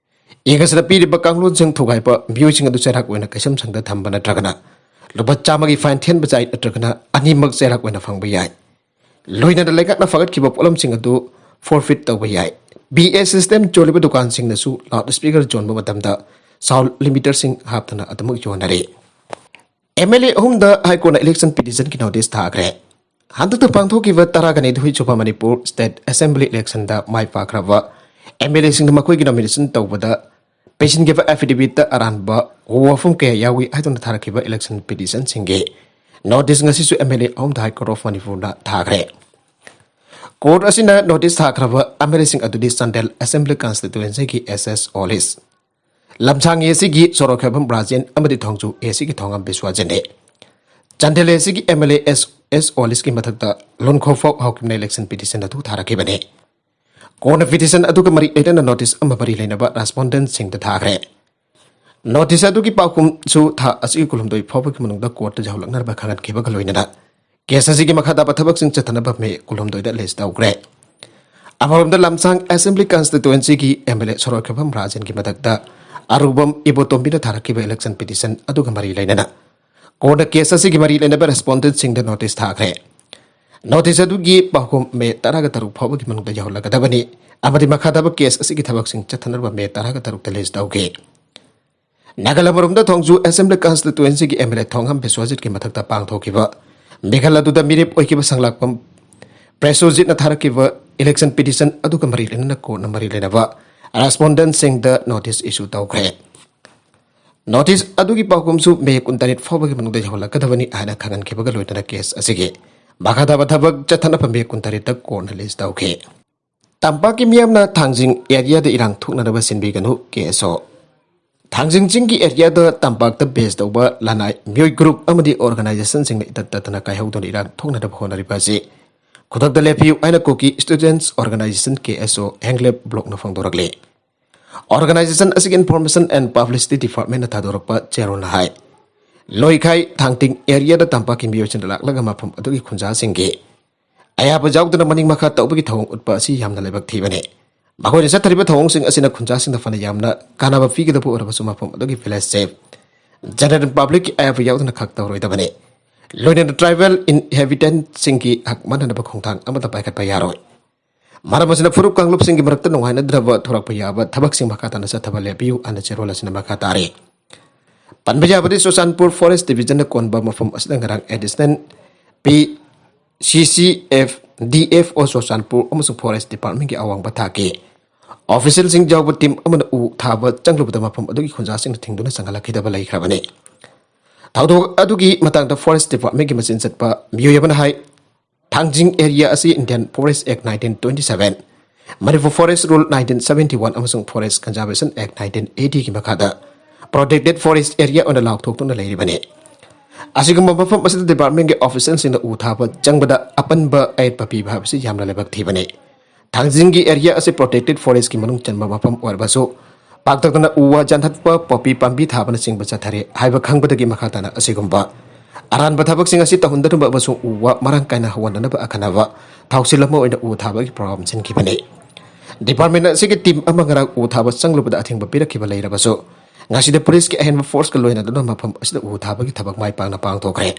ꯑꯦꯛ ꯑꯁꯤꯗ ꯄꯤꯔꯤꯕ ꯀꯥꯡꯂꯣꯟꯁꯤꯡ ꯊꯨꯒꯥꯏꯕ ꯃꯤꯑꯣꯏꯁꯤꯡ ꯑꯗꯨ ꯆꯩꯔꯥꯛ ꯑꯣꯏꯅ ꯀꯩꯁꯝꯁꯪꯗ ꯊꯝꯕ ꯅꯠꯇ꯭ꯔꯒꯅ ꯂꯨꯄꯥ ꯆꯥꯝꯃꯒꯤ ꯐꯥꯏꯟ ꯊꯤꯍꯟꯕ ꯌꯥꯏ, ꯅꯠꯇ꯭ꯔꯒꯅ ꯑꯅꯤꯃꯛ ꯆꯩꯔꯥꯛ ꯑꯣꯏꯅ ꯐꯪꯕ ꯌꯥꯏ꯫ ꯂꯣꯏꯅꯅ ꯂꯩꯉꯥꯛꯅ ꯐꯒꯠꯈꯤꯕ ꯄꯣꯠꯂꯝꯁꯤꯡ ꯑꯗꯨ forfeit ꯇꯧꯕ ꯌꯥꯏ꯫ ꯄꯤ ꯑꯦ ꯁꯤꯁꯇꯦꯝ ꯆꯣꯜꯂꯤꯕ ꯗꯨꯀꯥꯟꯁꯤꯡꯅꯁꯨ ꯂꯥꯎꯗ ꯁ꯭ꯄꯤꯀꯔ ꯆꯣꯟꯕ ꯃꯇꯝꯗ ꯁꯥꯎꯟꯗ ꯂꯤꯃꯤꯇꯔꯁꯤꯡ ꯍꯥꯞꯇꯨꯅ ꯑꯗꯨꯃꯛ ꯌꯣꯟꯅꯔꯤ꯫ ꯑꯦꯝ ꯑꯦꯜ ꯑꯦ ꯑꯍꯨꯝꯗ ꯍꯥꯏ ꯀꯣꯔꯠꯅ ꯏꯂꯦꯛꯁꯟ ꯄꯤꯇꯤꯁꯟꯒꯤ ꯅꯣꯇꯤꯁ ꯊꯥꯈ꯭ꯔꯦ꯫ ꯍꯟꯗꯛꯇ ꯄꯥꯡꯊꯣꯛꯈꯤꯕ ꯇꯔꯥꯒ ꯅꯤꯊꯣꯏ ꯁꯨꯕ ꯃꯅꯤꯄꯨꯔ ꯁ꯭ꯇꯦꯠ ꯑꯦꯁꯦꯝꯕ꯭ꯂꯤ ꯏꯂꯦꯛꯁꯟꯗ ꯃꯥꯏ ꯄꯥꯛꯈ꯭ꯔꯕ ꯑꯦꯝ ꯑꯦꯜ ꯑꯦꯁꯤꯡꯅ ꯃꯈꯣꯏꯒꯤ ꯅꯣꯃꯤꯅꯦꯁꯟ ꯇꯧꯕꯗ ꯄꯤꯁꯤꯟꯈꯤꯕ ꯑꯦꯐꯤꯗꯦꯕꯤꯠꯇ ꯑꯔꯥꯟꯕ ꯋꯥꯐꯝ ꯀꯌꯥ ꯌꯥꯎꯏ ꯍꯥꯏꯗꯨꯅ ꯊꯥꯔꯛꯈꯤꯕ ꯏꯂꯦꯛꯁꯟ ꯄꯤꯇꯤꯁꯟꯁꯤꯡꯒꯤ ꯅꯣꯇꯤꯁ ꯉꯁꯤꯁꯨ ꯑꯦꯝ ꯑꯦꯜ ꯑꯦ ꯑꯍꯨꯝꯗ ꯍꯥꯏ ꯀꯣꯔꯠ ꯑꯣꯐ ꯃꯅꯤꯄꯨꯔꯅ ꯊꯥꯈ꯭ꯔꯦ꯫ ꯀꯣꯔꯠ ꯑꯁꯤꯅ ꯅꯣꯇꯤꯁ ꯊꯥꯈ꯭ꯔꯕ ꯑꯦꯝ ꯑꯦꯜ ꯑꯦꯁꯤꯡ ꯑꯗꯨꯗꯤ ꯆꯥꯟꯗꯦꯜ ꯑꯦꯁꯦꯝꯕ꯭ꯂꯤ ꯀꯟꯁꯇꯤꯇ꯭ꯋꯦꯟꯁꯤꯒꯤ ꯑꯦꯁ ꯑꯦꯁ ꯑꯣꯂꯤꯁ, ꯂꯝꯁꯥꯡ ꯑꯦ ꯁꯤꯒꯤ ꯁꯣꯔꯣꯛꯈꯦꯕꯝ ꯔꯥꯖꯦꯟ ꯑꯃꯗꯤ ꯊꯣꯡꯖꯨ ꯑꯦ ꯁꯤꯒꯤ ꯊꯣꯉꯥꯝ ꯕꯤꯁ꯭ꯋꯥꯖꯤꯠꯅꯤ꯫ ꯆꯥꯟꯗꯦꯜ ꯑꯦ ꯁꯤꯒꯤ ꯑꯦꯝ ꯑꯦꯜ ꯑꯦ ꯑꯦꯁ ꯑꯦꯁ ꯑꯣꯂꯤꯁꯀꯤ ꯃꯊꯛꯇ ꯂꯨꯟꯈꯣꯐꯥꯎ ꯍꯥꯎꯀꯤꯞꯅ ꯏꯂꯦꯛꯁꯟ ꯄꯤꯇꯤꯁꯟ ꯑꯗꯨ ꯊꯥꯔꯛꯈꯤꯕꯅꯤ꯫ ꯀꯣꯔꯠꯅ ꯄꯤꯇꯤꯁꯟ ꯑꯗꯨꯒ ꯃꯔꯤ ꯂꯩꯅꯅ ꯅꯣꯇꯤꯁ ꯑꯃ ꯃꯔꯤ ꯂꯩꯅꯕ ꯔꯦꯁꯄꯣꯟꯗꯦꯟꯠꯁꯤꯡꯗ ꯊꯥꯈ꯭ꯔꯦ꯫ ꯅꯣꯇꯤꯁ ꯑꯗꯨꯒꯤ ꯄꯥꯎꯈꯨꯝꯁꯨ ꯊꯥ ꯑꯁꯤꯒꯤ ꯀꯨꯟꯍꯨꯝꯗꯣꯏ ꯐꯥꯎꯕꯒꯤ ꯃꯅꯨꯡꯗ ꯀꯣꯔꯠꯇ ꯌꯧꯍꯜꯂꯛꯅꯕ ꯈꯪꯍꯟꯈꯤꯕꯒ ꯂꯣꯏꯅꯅ ꯀꯦꯁ ꯑꯁꯤꯒꯤ ꯃꯈꯥ ꯇꯥꯕ ꯊꯕꯛꯁꯤꯡ ꯆꯠꯊꯅꯕ ꯃꯦ ꯀꯨꯟꯍꯨꯝꯗꯣꯏꯗ ꯂꯤꯁ ꯇꯧꯈ꯭ꯔꯦ꯫ ꯑꯃꯔꯣꯝꯗ ꯂꯝꯁꯥꯡ ꯑꯦꯁꯦꯝꯕ꯭ꯂꯤ ꯀꯟꯁꯇꯤꯇ꯭ꯋꯦꯟꯁꯤꯒꯤ ꯑꯦꯝ ꯑꯦꯜ ꯑꯦ ꯁꯣꯔꯣꯛꯈꯦꯕꯝ ꯔꯥꯖꯦꯟꯒꯤ ꯃꯊꯛꯇ ꯑꯔꯨꯕꯝ ꯏꯕꯣꯇꯣꯝꯕꯤꯅ ꯊꯥꯔꯛꯈꯤꯕ ꯏꯂꯦꯛꯁꯟ ꯄꯤꯇꯤꯁꯟ ꯑꯗꯨꯒ ꯃꯔꯤ ꯂꯩꯅꯅ ꯀꯣꯔꯠꯅ ꯀꯦꯁ ꯑꯁꯤꯒꯤ ꯃꯔꯤ ꯂꯩꯅꯕ ꯔꯦꯁꯄꯣꯟꯗꯦꯟꯠꯁꯤꯡꯗ ꯅꯣꯇꯤꯁ ꯊꯥꯈ꯭ꯔꯦ꯫ ꯅꯣꯇꯤꯁ ꯑꯗꯨꯒꯤ ꯄꯥꯎꯈꯨꯝ ꯃꯦ ꯇꯔꯥꯒ ꯇꯔꯨꯛ ꯐꯥꯎꯕꯒꯤ ꯃꯅꯨꯡꯗ ꯌꯧꯍꯜꯂꯒꯗꯕꯅꯤ ꯑꯃꯗꯤ ꯃꯈꯥ ꯇꯥꯕ ꯀꯦꯁ ꯑꯁꯤꯒꯤ ꯊꯕꯛꯁꯤꯡ ꯆꯠꯊꯅꯕ ꯃꯦ ꯇꯔꯥꯒ ꯇꯔꯨꯛꯇ ꯂꯤꯁ ꯇꯧꯈꯤ꯫ ꯅꯥꯒꯥꯂꯦꯟꯗ ꯊꯣꯡꯖꯨ ꯑꯦꯁꯦꯝꯕ꯭ꯂꯤ ꯀꯟꯁꯇꯤꯇ꯭ꯋꯦꯟꯁꯤꯒꯤ ꯑꯦꯝ ꯑꯦꯜ ꯑꯦ ꯊꯣꯉꯥꯝ ꯕꯤꯁ꯭ꯋꯥꯖꯤꯠꯀꯤ ꯃꯊꯛꯇ ꯄꯥꯡꯊꯣꯛꯈꯤꯕ ꯃꯤꯈꯜ ꯑꯗꯨꯗ ꯃꯤꯔꯦꯞ ꯑꯣꯏꯈꯤꯕ ꯁꯪꯂꯥꯛꯄꯝ ꯄ꯭ꯔꯦꯁꯣꯖꯤꯠꯅ ꯊꯥꯔꯛꯈꯤꯕ ꯏꯂꯦꯛꯁꯟ ꯄꯤꯇꯤꯁꯟ ꯑꯗꯨꯒ ꯃꯔꯤ ꯂꯩꯅꯅ ꯀꯣꯔꯠꯅ ꯃꯔꯤ ꯂꯩꯅꯕ ꯔꯦꯁꯄꯣꯟꯗꯦꯟꯠꯁꯤꯡꯗ ꯅꯣꯇꯤꯁ ꯏꯁꯨ ꯇꯧꯈ꯭ꯔꯦ꯫ ꯅꯣꯇꯤꯁ ꯑꯗꯨꯒꯤ ꯄꯥꯎꯈꯨꯝꯁꯨ ꯃꯦ ꯀꯨꯟꯇꯔꯦꯠ ꯐꯥꯎꯕꯒꯤ ꯃꯅꯨꯡꯗ ꯌꯧꯍꯜꯂꯛꯀꯗꯕꯅꯤ ꯍꯥꯏꯅ ꯈꯪꯍꯟꯈꯤꯕꯒ ꯂꯣꯏꯅꯅ ꯀꯦꯁ ꯑꯁꯤꯒꯤ ꯃꯈꯥ ꯇꯥꯕ ꯊꯕꯛ ꯆꯠꯊꯅꯕ ꯃꯦ ꯀꯨꯟꯇꯔꯦꯠꯇ ꯀꯣꯔꯠꯅ ꯂꯤꯁ ꯇꯧꯈꯤ꯫ ꯇꯝꯄꯥꯛꯀꯤ ꯃꯤꯌꯥꯝꯅ ꯊꯥꯡꯖꯤꯡ ꯑꯦꯔꯤꯌꯥꯗ ꯏꯔꯥꯡ ꯊꯣꯛꯅꯅꯕ ꯁꯤꯟꯕꯤꯒꯅꯨ, ꯀꯦ ꯑꯦꯁ ꯑꯣ꯫ ꯊꯥꯡꯖꯤꯡ ꯆꯤꯡꯒꯤ ꯑꯦꯔꯤꯌꯥꯗ ꯇꯝꯄꯥꯛꯇ ꯕꯦꯁ ꯇꯧꯕ ꯂꯅꯥꯏ ꯃꯤꯑꯣꯏ ꯒ꯭ꯔꯨꯞ ꯑꯃꯗꯤ ꯑꯣꯔꯒꯅꯥꯏꯖꯦꯁꯟꯁꯤꯡꯅ ꯏꯇꯠ ꯇꯠꯇꯅ ꯀꯥꯏꯍꯧꯗꯨꯅ ꯏꯔꯥꯡ ꯊꯣꯛꯅꯅꯕ ꯍꯣꯠꯅꯔꯤꯕ ꯑꯁꯤ ꯈꯨꯗꯛꯇ ꯂꯦꯞꯄꯤꯌꯨ ꯍꯥꯏꯅ ꯀꯨꯀꯤ ꯁ꯭ꯇꯨꯗꯦꯟꯠꯁ ꯑꯣꯔꯒꯅꯥꯏꯖꯦꯁꯟ, ꯀꯦ ꯑꯦꯁ ꯑꯣ, ꯍꯦꯡꯂꯦꯞ ꯕ꯭ꯂꯣꯛꯅ ꯐꯣꯡꯗꯣꯔꯛꯂꯤ꯫ ꯑꯣꯔꯒꯅꯥꯏꯖꯦꯁꯟ ꯑꯁꯤꯒꯤ ꯏꯟꯐꯣꯔꯃꯦꯁꯟ ꯑꯦꯟ ꯄꯕ꯭ꯂꯤꯁꯤꯇꯤ ꯗꯤꯄꯥꯔꯠꯃꯦꯟꯅ ꯊꯥꯗꯣꯔꯛꯄ ꯆꯦꯔꯣꯜꯅ ꯍꯥꯏ, ꯂꯣꯏꯈꯥꯏ ꯊꯥꯡꯇꯤꯡ ꯑꯦꯔꯤꯌꯥꯗ ꯇꯝꯄꯥꯛꯀꯤ ꯃꯤꯑꯣꯏꯁꯤꯡꯅ ꯂꯥꯛꯂꯒ ꯃꯐꯝ ꯑꯗꯨꯒꯤ ꯈꯨꯟꯖꯥꯁꯤꯡꯒꯤ ꯑꯌꯥꯕ ꯌꯥꯎꯗꯅ ꯃꯅꯤꯡ ꯃꯈꯥ ꯇꯧꯕꯒꯤ ꯊꯧꯑꯣꯡ ꯎꯠꯄ ꯑꯁꯤ ꯌꯥꯝꯅ ꯂꯥꯏꯕꯛ ꯊꯤꯕꯅꯤ꯫ ꯃꯈꯣꯏꯅ ꯆꯠꯊꯔꯤꯕ ꯊꯧꯑꯣꯡꯁꯤꯡ ꯑꯁꯤꯅ ꯈꯨꯟꯖꯥꯁꯤꯡꯗ ꯐꯅ ꯌꯥꯝꯅ ꯀꯥꯟꯅꯕ ꯄꯤꯒꯗꯕ ꯑꯣꯏꯔꯕꯁꯨ ꯃꯐꯝ ꯑꯗꯨꯒꯤ ꯚꯤꯂꯦꯖ ꯆꯤꯐ, ꯖꯦꯅꯔꯦꯜ ꯄꯕ꯭ꯂꯤꯛꯀꯤ ꯑꯌꯥꯕ ꯌꯥꯎꯗꯅ ꯈꯛ ꯇꯧꯔꯣꯏꯗꯕꯅꯤ꯫ ꯂꯣꯏꯅꯅ ꯇ꯭ꯔꯥꯏꯕꯦꯜ ꯏꯟꯍꯦꯕꯤꯇꯦꯟꯠꯁꯤꯡꯒꯤ ꯍꯛ ꯃꯥꯟꯅꯅꯕ ꯈꯣꯡꯊꯥꯡ ꯑꯃꯠꯇ ꯄꯥꯏꯈꯠꯄ ꯌꯥꯔꯣꯏ꯫ ꯃꯔꯝ ꯑꯁꯤꯅ ꯐꯨꯔꯨꯞ ꯀꯥꯡꯂꯨꯞꯁꯤꯡꯒꯤ ꯃꯔꯛꯇ ꯅꯨꯡꯉꯥꯏꯅꯗ꯭ꯔꯕ ꯊꯣꯔꯛꯄ ꯌꯥꯕ ꯊꯕꯛꯁꯤꯡ ꯃꯈꯥ ꯇꯥꯅ ꯆꯠꯊꯕ ꯂꯦꯞꯄꯤꯌꯨ ꯍꯥꯏꯅ ꯆꯦꯔꯣꯜ ꯑꯁꯤꯅ ꯃꯈꯥ ꯇꯥꯔꯤ꯫ ꯄꯟꯕ ꯌꯥꯕꯗꯤ ꯆꯨꯔꯆꯥꯟꯄꯨꯔ ꯐꯣꯔꯦꯁ ꯗꯤꯕꯤꯖꯟꯅ ꯀꯣꯟꯕ ꯃꯐꯝ ꯑꯁꯤꯗ ꯉꯔꯥꯡ ꯑꯦꯗꯤꯁꯅꯦꯜ ꯄꯤ ꯁꯤ C F, D F O Churachandpur ꯑꯃꯁꯨꯡ ꯐꯣꯔꯦꯁ ꯗꯤꯄꯥꯔꯠꯃꯦꯟꯒꯤ ꯑꯋꯥꯡꯕ ꯊꯥꯛꯀꯤ ꯑꯣꯐꯤꯁꯤꯌꯦꯜꯁꯤꯡ ꯌꯥꯎꯕ ꯇꯤꯝ ꯑꯃꯅ ꯎ ꯊꯥꯕ ꯆꯪꯂꯨꯕꯗ ꯃꯐꯝ ꯑꯗꯨꯒꯤ ꯈꯨꯟꯖꯥꯁꯤꯡꯅ ꯊꯤꯡꯗꯨꯅ ꯆꯪꯍꯜꯂꯛꯈꯤꯗꯕ ꯂꯩꯈ꯭ꯔꯕꯅꯤ꯫ ꯊꯧꯗꯣꯛ ꯑꯗꯨꯒꯤ ꯃꯇꯥꯡꯗ ꯐꯣꯔꯦꯁ ꯗꯤꯄꯥꯔꯠꯃꯦꯟꯒꯤ ꯃꯆꯤꯟ ꯆꯠꯄ ꯃꯤꯑꯣꯏ ꯑꯃꯅ ꯍꯥꯏ, ꯊꯥꯡꯖꯤꯡ ꯑꯦꯔꯤꯌꯥ ꯑꯁꯤ Indian Forest Act nineteen twenty seven, Manipur Forest Rule nineteen seventy one ꯑꯃꯁꯨꯡ Forest Conservation Act nineteen eighty ꯒꯤ ꯃꯈꯥꯗ ꯄ꯭ꯔꯣꯇꯦꯛꯇꯦꯗ ꯐꯣꯔꯦꯁ ꯑꯦꯔꯤꯌꯥ ꯑꯣꯏꯅ ꯂꯥꯎꯊꯣꯛꯇꯨꯅ ꯂꯩꯔꯤꯕꯅꯤ꯫ ꯑꯁꯤꯒꯨꯝꯕ ꯃꯐꯝ ꯑꯁꯤꯗ ꯗꯤꯄꯥꯔꯠꯃꯦꯟꯒꯤ ꯑꯣꯐꯤꯁꯤꯌꯦꯜꯁꯤꯡꯅ ꯎ ꯊꯥꯕ ꯆꯪꯕꯗ ꯑꯄꯟꯕ ꯑꯌꯦꯠꯄ ꯄꯤꯕ ꯍꯥꯏꯕꯁꯤ ꯌꯥꯝꯅ ꯂꯥꯏꯕꯛ ꯊꯤꯕꯅꯤ꯫ ꯊꯥꯡꯖꯤꯡꯒꯤ ꯑꯦꯔꯤꯌꯥ ꯑꯁꯤ ꯄ꯭ꯔꯣꯇꯦꯛꯇꯦꯗ ꯐꯣꯔꯦꯁꯀꯤ ꯃꯅꯨꯡ ꯆꯟꯕ ꯃꯐꯝ ꯑꯣꯏꯔꯕꯁꯨ, ꯄꯥꯛꯇꯛꯅꯅ ꯎ ꯋꯥ ꯌꯥꯟꯊꯠꯄ, ꯄꯣꯄꯤ ꯄꯥꯝꯕꯤ ꯊꯥꯕꯅꯆꯤꯡꯕ ꯆꯠꯊꯔꯦ ꯍꯥꯏꯕ ꯈꯪꯕꯗꯒꯤ ꯃꯈꯥ ꯇꯥꯅ ꯑꯁꯤꯒꯨꯝꯕ ꯑꯔꯥꯟꯕ ꯊꯕꯛꯁꯤꯡ ꯑꯁꯤ ꯇꯧꯍꯟꯗꯅꯕ ꯑꯃꯁꯨꯡ ꯎ ꯋꯥ ꯃꯔꯥꯡ ꯀꯥꯏꯅ ꯍꯧꯍꯟꯅꯅꯕ ꯑꯈꯟꯅꯕ ꯊꯧꯁꯤꯜ ꯑꯃ ꯑꯣꯏꯅ ꯎ ꯊꯥꯕꯒꯤ ꯄ꯭ꯔꯣꯒ꯭ꯔꯥꯝ ꯁꯤꯟꯈꯤꯕꯅꯤ꯫ ꯗꯤꯄꯥꯔꯠꯃꯦꯟ ꯑꯁꯤꯒꯤ ꯇꯤꯝ ꯑꯃ ꯉꯔꯥꯡ ꯎ ꯊꯥꯕ ꯆꯪꯂꯨꯕꯗ ꯑꯊꯤꯡꯕ ꯄꯤꯔꯛꯈꯤꯕ ꯂꯩꯔꯕꯁꯨ, ꯉꯁꯤꯗ ꯄꯨꯂꯤꯁꯀꯤ ꯑꯍꯦꯟꯕ ꯐꯣꯔꯁꯀ ꯂꯣꯏꯅꯗꯨꯅ ꯃꯐꯝ ꯑꯁꯤꯗ ꯎ ꯊꯥꯕꯒꯤ ꯊꯕꯛ ꯃꯥꯏ ꯄꯥꯛꯅ ꯄꯥꯡꯊꯣꯛꯈ꯭ꯔꯦ꯫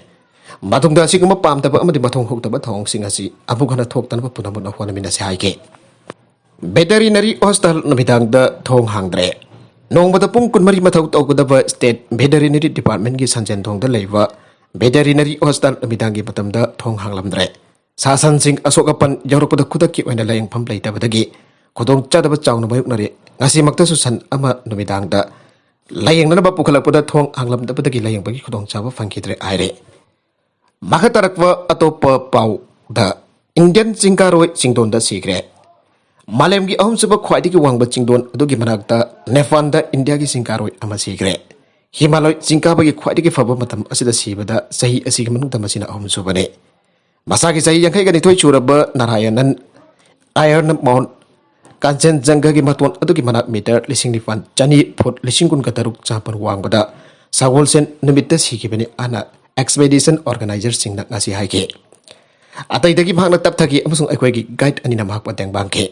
ꯃꯇꯨꯡꯗ ꯑꯁꯤꯒꯨꯝꯕ ꯄꯥꯝꯗꯕ ꯑꯃꯗꯤ ꯃꯊꯣꯡ ꯍꯨꯛꯇꯕ ꯊꯧꯑꯣꯡꯁꯤꯡ ꯑꯁꯤ ꯑꯃꯨꯛ ꯍꯟꯅ ꯊꯣꯛꯇꯅꯕ ꯄꯨꯝꯅꯃꯛꯅ ꯍꯣꯠꯅꯃꯤꯟꯅꯁꯤ ꯍꯥꯏꯈꯤ꯫ ꯚꯦꯇꯔꯤꯅꯔꯤ ꯍꯣꯁꯄꯤꯇꯥꯜ ꯅꯨꯃꯤꯗꯥꯡꯗ ꯊꯣꯡ ꯍꯥꯡꯗ꯭ꯔꯦ꯫ ꯅꯣꯡꯃꯗ ꯄꯨꯡ ꯀꯨꯟꯃꯔꯤ ꯃꯊꯧ ꯇꯧꯒꯗꯕ ꯁ꯭ꯇꯦꯠ ꯚꯦꯇꯔꯤꯅꯔꯤ ꯗꯤꯄꯥꯔꯠꯃꯦꯟꯒꯤ ꯁꯟꯖꯦꯟꯊꯣꯡꯗ ꯂꯩꯕ ꯚꯦꯇꯔꯤꯅꯔꯤ ꯍꯣꯁꯄꯤꯇꯥꯜ ꯅꯨꯃꯤꯗꯥꯡꯒꯤ ꯃꯇꯝꯗ ꯊꯣꯡ ꯍꯥꯡꯂꯝꯗ꯭ꯔꯦ꯫ ꯁꯥ ꯁꯟꯁꯤꯡ ꯑꯁꯣꯛ ꯑꯄꯟ ꯌꯥꯎꯔꯛꯄꯗ ꯈꯨꯗꯛꯀꯤ ꯑꯣꯏꯅ ꯂꯥꯌꯦꯡꯐꯝ ꯂꯩꯇꯕꯗꯒꯤ ꯈꯨꯗꯣꯡꯆꯥꯗꯕ ꯆꯥꯎꯅ ꯃꯥꯌꯣꯛꯅꯔꯦ꯫ ꯉꯁꯤꯃꯛꯇꯁꯨ ꯁꯟ ꯑꯃ ꯅꯨꯃꯤꯗꯥꯡꯗ ꯂꯥꯌꯦꯡꯅꯅꯕ ꯄꯨꯈꯠꯂꯛꯄꯗ ꯊꯣꯡ ꯍꯥꯡꯂꯝꯗꯕꯗꯒꯤ ꯂꯥꯌꯦꯡꯕꯒꯤ ꯈꯨꯗꯣꯡꯆꯥꯕ ꯐꯪꯈꯤꯗ꯭ꯔꯦ ꯍꯥꯏꯔꯦ꯫ ꯃꯈꯥ ꯇꯥꯔꯛꯄ ꯑꯇꯣꯞꯄ ꯄꯥꯎꯗ, ꯏꯟꯗꯤꯌꯟ ꯆꯤꯡꯀꯥꯔꯣꯏ ꯆꯤꯡꯗꯣꯟꯗ ꯁꯤꯈ꯭ꯔꯦ꯫ ꯃꯥꯂꯦꯝꯒꯤ ꯑꯍꯨꯝꯁꯨꯕ ꯈ꯭ꯋꯥꯏꯗꯒꯤ ꯋꯥꯡꯕ ꯆꯤꯡꯗꯣꯟ ꯑꯗꯨꯒꯤ ꯃꯅꯥꯛꯇ ꯅꯦꯄꯥꯜꯗ ꯏꯟꯗꯤꯌꯥꯒꯤ ꯆꯤꯡꯀꯥꯔꯣꯏ ꯑꯃ ꯁꯤꯈ꯭ꯔꯦ꯫ ꯍꯤꯃꯥꯂꯣꯏ ꯆꯤꯡ ꯀꯥꯕꯒꯤ ꯈ꯭ꯋꯥꯏꯗꯒꯤ ꯐꯕ ꯃꯇꯝ ꯑꯁꯤꯗ ꯁꯤꯕꯗ ꯆꯍꯤ ꯑꯁꯤꯒꯤ ꯃꯅꯨꯡꯗ ꯃꯁꯤꯅ ꯑꯍꯨꯝꯁꯨꯕꯅꯤ꯫ ꯃꯁꯥꯒꯤ ꯆꯍꯤ ꯌꯥꯡꯈꯩꯒ ꯅꯤꯊꯣꯏ ꯁꯨꯔꯕ ꯅꯥꯔꯥꯌꯅꯟ ꯑꯥꯌꯔꯅ ꯃꯥꯎꯟ ꯀꯥꯟꯆꯦꯟꯖꯪꯒꯒꯤ ꯃꯇꯣꯟ ꯑꯗꯨꯒꯤ ꯃꯅꯥꯛ ꯃꯤꯇꯔ ꯂꯤꯁꯤꯡ ꯅꯤꯄꯥꯟ ꯆꯅꯤ, ꯐꯨꯠ ꯂꯤꯁꯤꯡ ꯀꯨꯟꯒ ꯇꯔꯨꯛ ꯆꯥꯄꯟ ꯋꯥꯡꯕꯗ ꯁꯒꯣꯜꯁꯦꯟ ꯅꯨꯃꯤꯠꯇ ꯁꯤꯈꯤꯕꯅꯤ ꯍꯥꯏꯅ ꯑꯦꯛꯁꯄꯦꯗꯤꯁꯟ ꯑꯣꯔꯒꯅꯥꯏꯖꯔꯁꯤꯡꯅ ꯉꯁꯤ ꯍꯥꯏꯈꯤ꯫ ꯑꯇꯩꯗꯒꯤ ꯃꯍꯥꯛꯅ ꯇꯞꯊꯈꯤ ꯑꯃꯁꯨꯡ ꯑꯩꯈꯣꯏꯒꯤ ꯒꯥꯏꯗ ꯑꯅꯤꯅ ꯃꯍꯥꯛꯄꯨ ꯃꯇꯦꯡ ꯄꯥꯡꯈꯤ꯫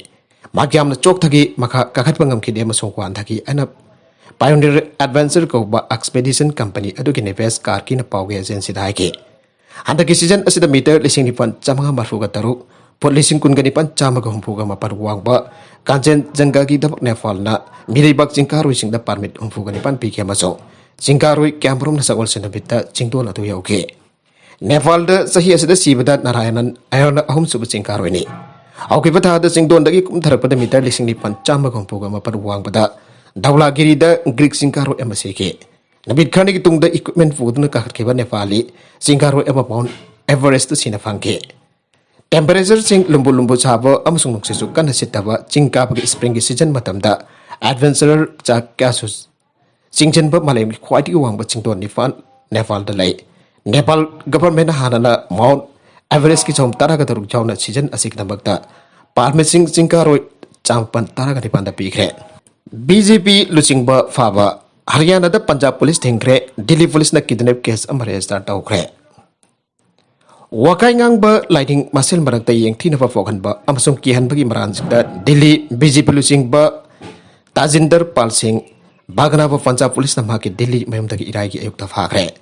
ꯃꯍꯥꯛ ꯌꯥꯝꯅ ꯆꯣꯛꯊꯈꯤ, ꯃꯈꯥ ꯀꯥꯈꯠꯄ ꯉꯝꯈꯤꯗꯦ ꯑꯃꯁꯨꯡ ꯋꯥꯟꯊꯈꯤ ꯍꯥꯏꯅ ꯄꯥꯏꯑꯣꯅꯤꯌꯔ ꯑꯦꯗꯚꯦꯟꯆꯔ ꯀꯧꯕ ꯑꯦꯛꯁꯄꯦꯗꯤꯁꯟ ꯀꯝꯄꯅꯤ ꯑꯗꯨꯒꯤ ꯅꯤꯕꯦꯁ ꯀꯥꯔꯀꯤꯅ ꯄꯥꯎꯒꯤ ꯑꯦꯖꯦꯟꯁꯤꯗ ꯍꯥꯏꯈꯤ꯫ ꯍꯟꯗꯛꯀꯤ ꯁꯤꯖꯟ ꯑꯁꯤꯗ ꯃꯤꯇꯔ ꯂꯤꯁꯤꯡ ꯅꯤꯄꯥꯟ ꯆꯥꯃꯉꯥ ꯃꯔꯤꯐꯨꯒ ꯇꯔꯨꯛ, ꯐꯨꯠ ꯂꯤꯁꯤꯡ ꯀꯨꯟꯒ ꯅꯤꯄꯥꯟ ꯆꯥꯝꯃꯒ ꯍꯨꯝꯐꯨꯒ ꯃꯥꯄꯟ ꯋꯥꯡꯕ ꯀꯥꯟꯆꯦꯟꯖꯪꯒꯥꯒꯤꯗꯃꯛ ꯅꯦꯄꯥꯜꯅ ꯃꯤꯔꯩꯕꯥꯛ ꯆꯤꯡꯀꯥꯔꯣꯏꯁꯤꯡꯗ ꯄꯥꯔꯃꯤꯠ ꯍꯨꯝꯐꯨꯒ ꯅꯤꯄꯥꯟ ꯄꯤꯈꯤ ꯑꯃꯁꯨꯡ ꯆꯤꯡꯀꯥꯔꯣꯏ ꯀꯌꯥꯃꯔꯨꯝꯅ ꯁꯒꯣꯜꯁꯦꯟ ꯅꯨꯃꯤꯠꯇ ꯆꯤꯡꯗꯣꯜ ꯑꯗꯨ ꯌꯧꯈꯤ꯫ ꯅꯦꯄꯥꯜꯗ ꯆꯍꯤ ꯑꯁꯤꯗ ꯁꯤꯕꯗ ꯅꯥꯔꯥꯌꯅꯟ ꯑꯥꯌꯔꯅ ꯑꯍꯨꯝꯁꯨꯕ ꯆꯤꯡꯀꯥꯔꯣꯏꯅꯤ꯫ ꯍꯧꯈꯤꯕ ꯊꯥꯗ ꯆꯤꯡꯗꯣꯟꯗꯒꯤ ꯀꯨꯝꯊꯔꯛꯄꯗ ꯃꯤꯇꯔ ꯂꯤꯁꯤꯡ ꯅꯤꯄꯥꯟ ꯆꯥꯝꯃꯒ ꯍꯨꯝꯐꯨꯒ ꯃꯥꯄꯟ ꯋꯥꯡꯕꯗ ꯙꯧꯂꯥꯒꯤꯔꯤꯗ ꯒ꯭ꯔꯤꯛ ꯆꯤꯡꯀꯥꯔꯣꯏ ꯑꯃ ꯁꯤꯈꯤ꯫ ꯅꯨꯃꯤꯠ ꯈꯔꯅꯤꯒꯤ ꯇꯨꯡꯗ ꯏꯀ꯭ꯋꯤꯞꯃꯦꯟ ꯄꯨꯗꯨꯅ ꯀꯥꯈꯠꯈꯤꯕ ꯅꯦꯄꯥꯂꯤ ꯆꯤꯡꯀꯥꯔꯣꯏ ꯑꯃ ꯃꯥꯎꯟ ꯑꯦꯚꯔꯦꯁꯇ ꯁꯤꯅ ꯐꯪꯈꯤ꯫ ꯇꯦꯝꯄꯔꯦꯆꯔꯁꯤꯡ ꯂꯨꯝꯕꯨ ꯂꯨꯝꯕꯨ ꯁꯥꯕ ꯑꯃꯁꯨꯡ ꯅꯨꯡꯁꯤꯠꯁꯨ ꯀꯟꯅ ꯁꯤꯠꯇꯕ ꯆꯤꯡ ꯀꯥꯕꯒꯤ ꯁ꯭ꯄ꯭ꯔꯤꯡꯒꯤ ꯁꯤꯖꯟ ꯃꯇꯝꯗ ꯑꯦꯗꯚꯦꯟꯆꯔꯔ ꯆꯥ ꯀꯌꯥꯁꯨ ꯆꯤꯡꯁꯤꯟꯕ ꯃꯥꯂꯦꯝꯒꯤ ꯈ꯭ꯋꯥꯏꯗꯒꯤ ꯋꯥꯡꯕ ꯆꯤꯡꯗꯣꯟ ꯅꯤꯄꯥꯟ ꯅꯦꯄꯥꯜꯗ ꯂꯩ꯫ ꯅꯦꯄꯥꯜ ꯒꯚꯔꯟꯃꯦꯟꯠꯅ ꯍꯥꯟꯅꯅ ꯃꯥꯎꯟ ꯑꯦꯚꯔꯦꯁꯀꯤ ꯆꯍꯨꯝ ꯇꯔꯥꯒ ꯇꯔꯨꯛ ꯌꯥꯎꯅ ꯁꯤꯖꯟ ꯑꯁꯤꯒꯤꯗꯃꯛꯇ ꯄꯥꯔꯃꯤꯠꯁꯤꯡ ꯆꯤꯡꯀꯥꯔꯣꯏ ꯆꯥꯃꯥꯄꯟ ꯇꯔꯥꯒ ꯅꯤꯄꯥꯟꯗ ꯄꯤꯈ꯭ꯔꯦ꯫ ꯕꯤ ꯖꯦ ꯄꯤ ꯂꯨꯆꯤꯡꯕ ꯐꯥꯕ꯫ ꯍꯔꯤꯌꯥꯅꯥꯗ ꯄꯟꯖꯥꯕ ꯄꯨꯂꯤꯁ ꯊꯤꯡꯈ꯭ꯔꯦ꯫ ꯗꯤꯜꯂꯤ ꯄꯨꯂꯤꯁꯅ ꯀꯤꯗꯅꯦꯞ ꯀꯦꯁ ꯑꯃ ꯔꯦꯖꯤꯁꯇꯔ ꯇꯧꯈ꯭ꯔꯦ꯫ ꯋꯥꯀꯥꯏ ꯉꯥꯡꯕ ꯂꯥꯏꯅꯤꯡ ꯃꯁꯦꯜ ꯃꯔꯛꯇ ꯌꯦꯡꯊꯤꯅꯕ ꯄꯣꯛꯍꯟꯕ ꯑꯃꯁꯨꯡ ꯀꯤꯍꯟꯕꯒꯤ ꯃꯔꯥꯜꯁꯤꯡꯗ ꯗꯤꯜꯂꯤ ꯕꯤ ꯖꯦ ꯄꯤ ꯂꯨꯆꯤꯡꯕ ꯇꯥꯖꯤꯟꯗꯔ ꯄꯥꯜ ꯁꯤꯡ ꯕꯥꯒꯅꯥꯕꯨ ꯄꯟꯖꯥꯕ ꯄꯨꯂꯤꯁꯅ ꯃꯍꯥꯛꯀꯤ ꯗꯤꯜꯂꯤ ꯃꯌꯨꯝꯗꯒꯤ ꯏꯔꯥꯏꯒꯤ ꯑꯌꯨꯛꯇ ꯐꯥꯈ꯭ꯔꯦ꯫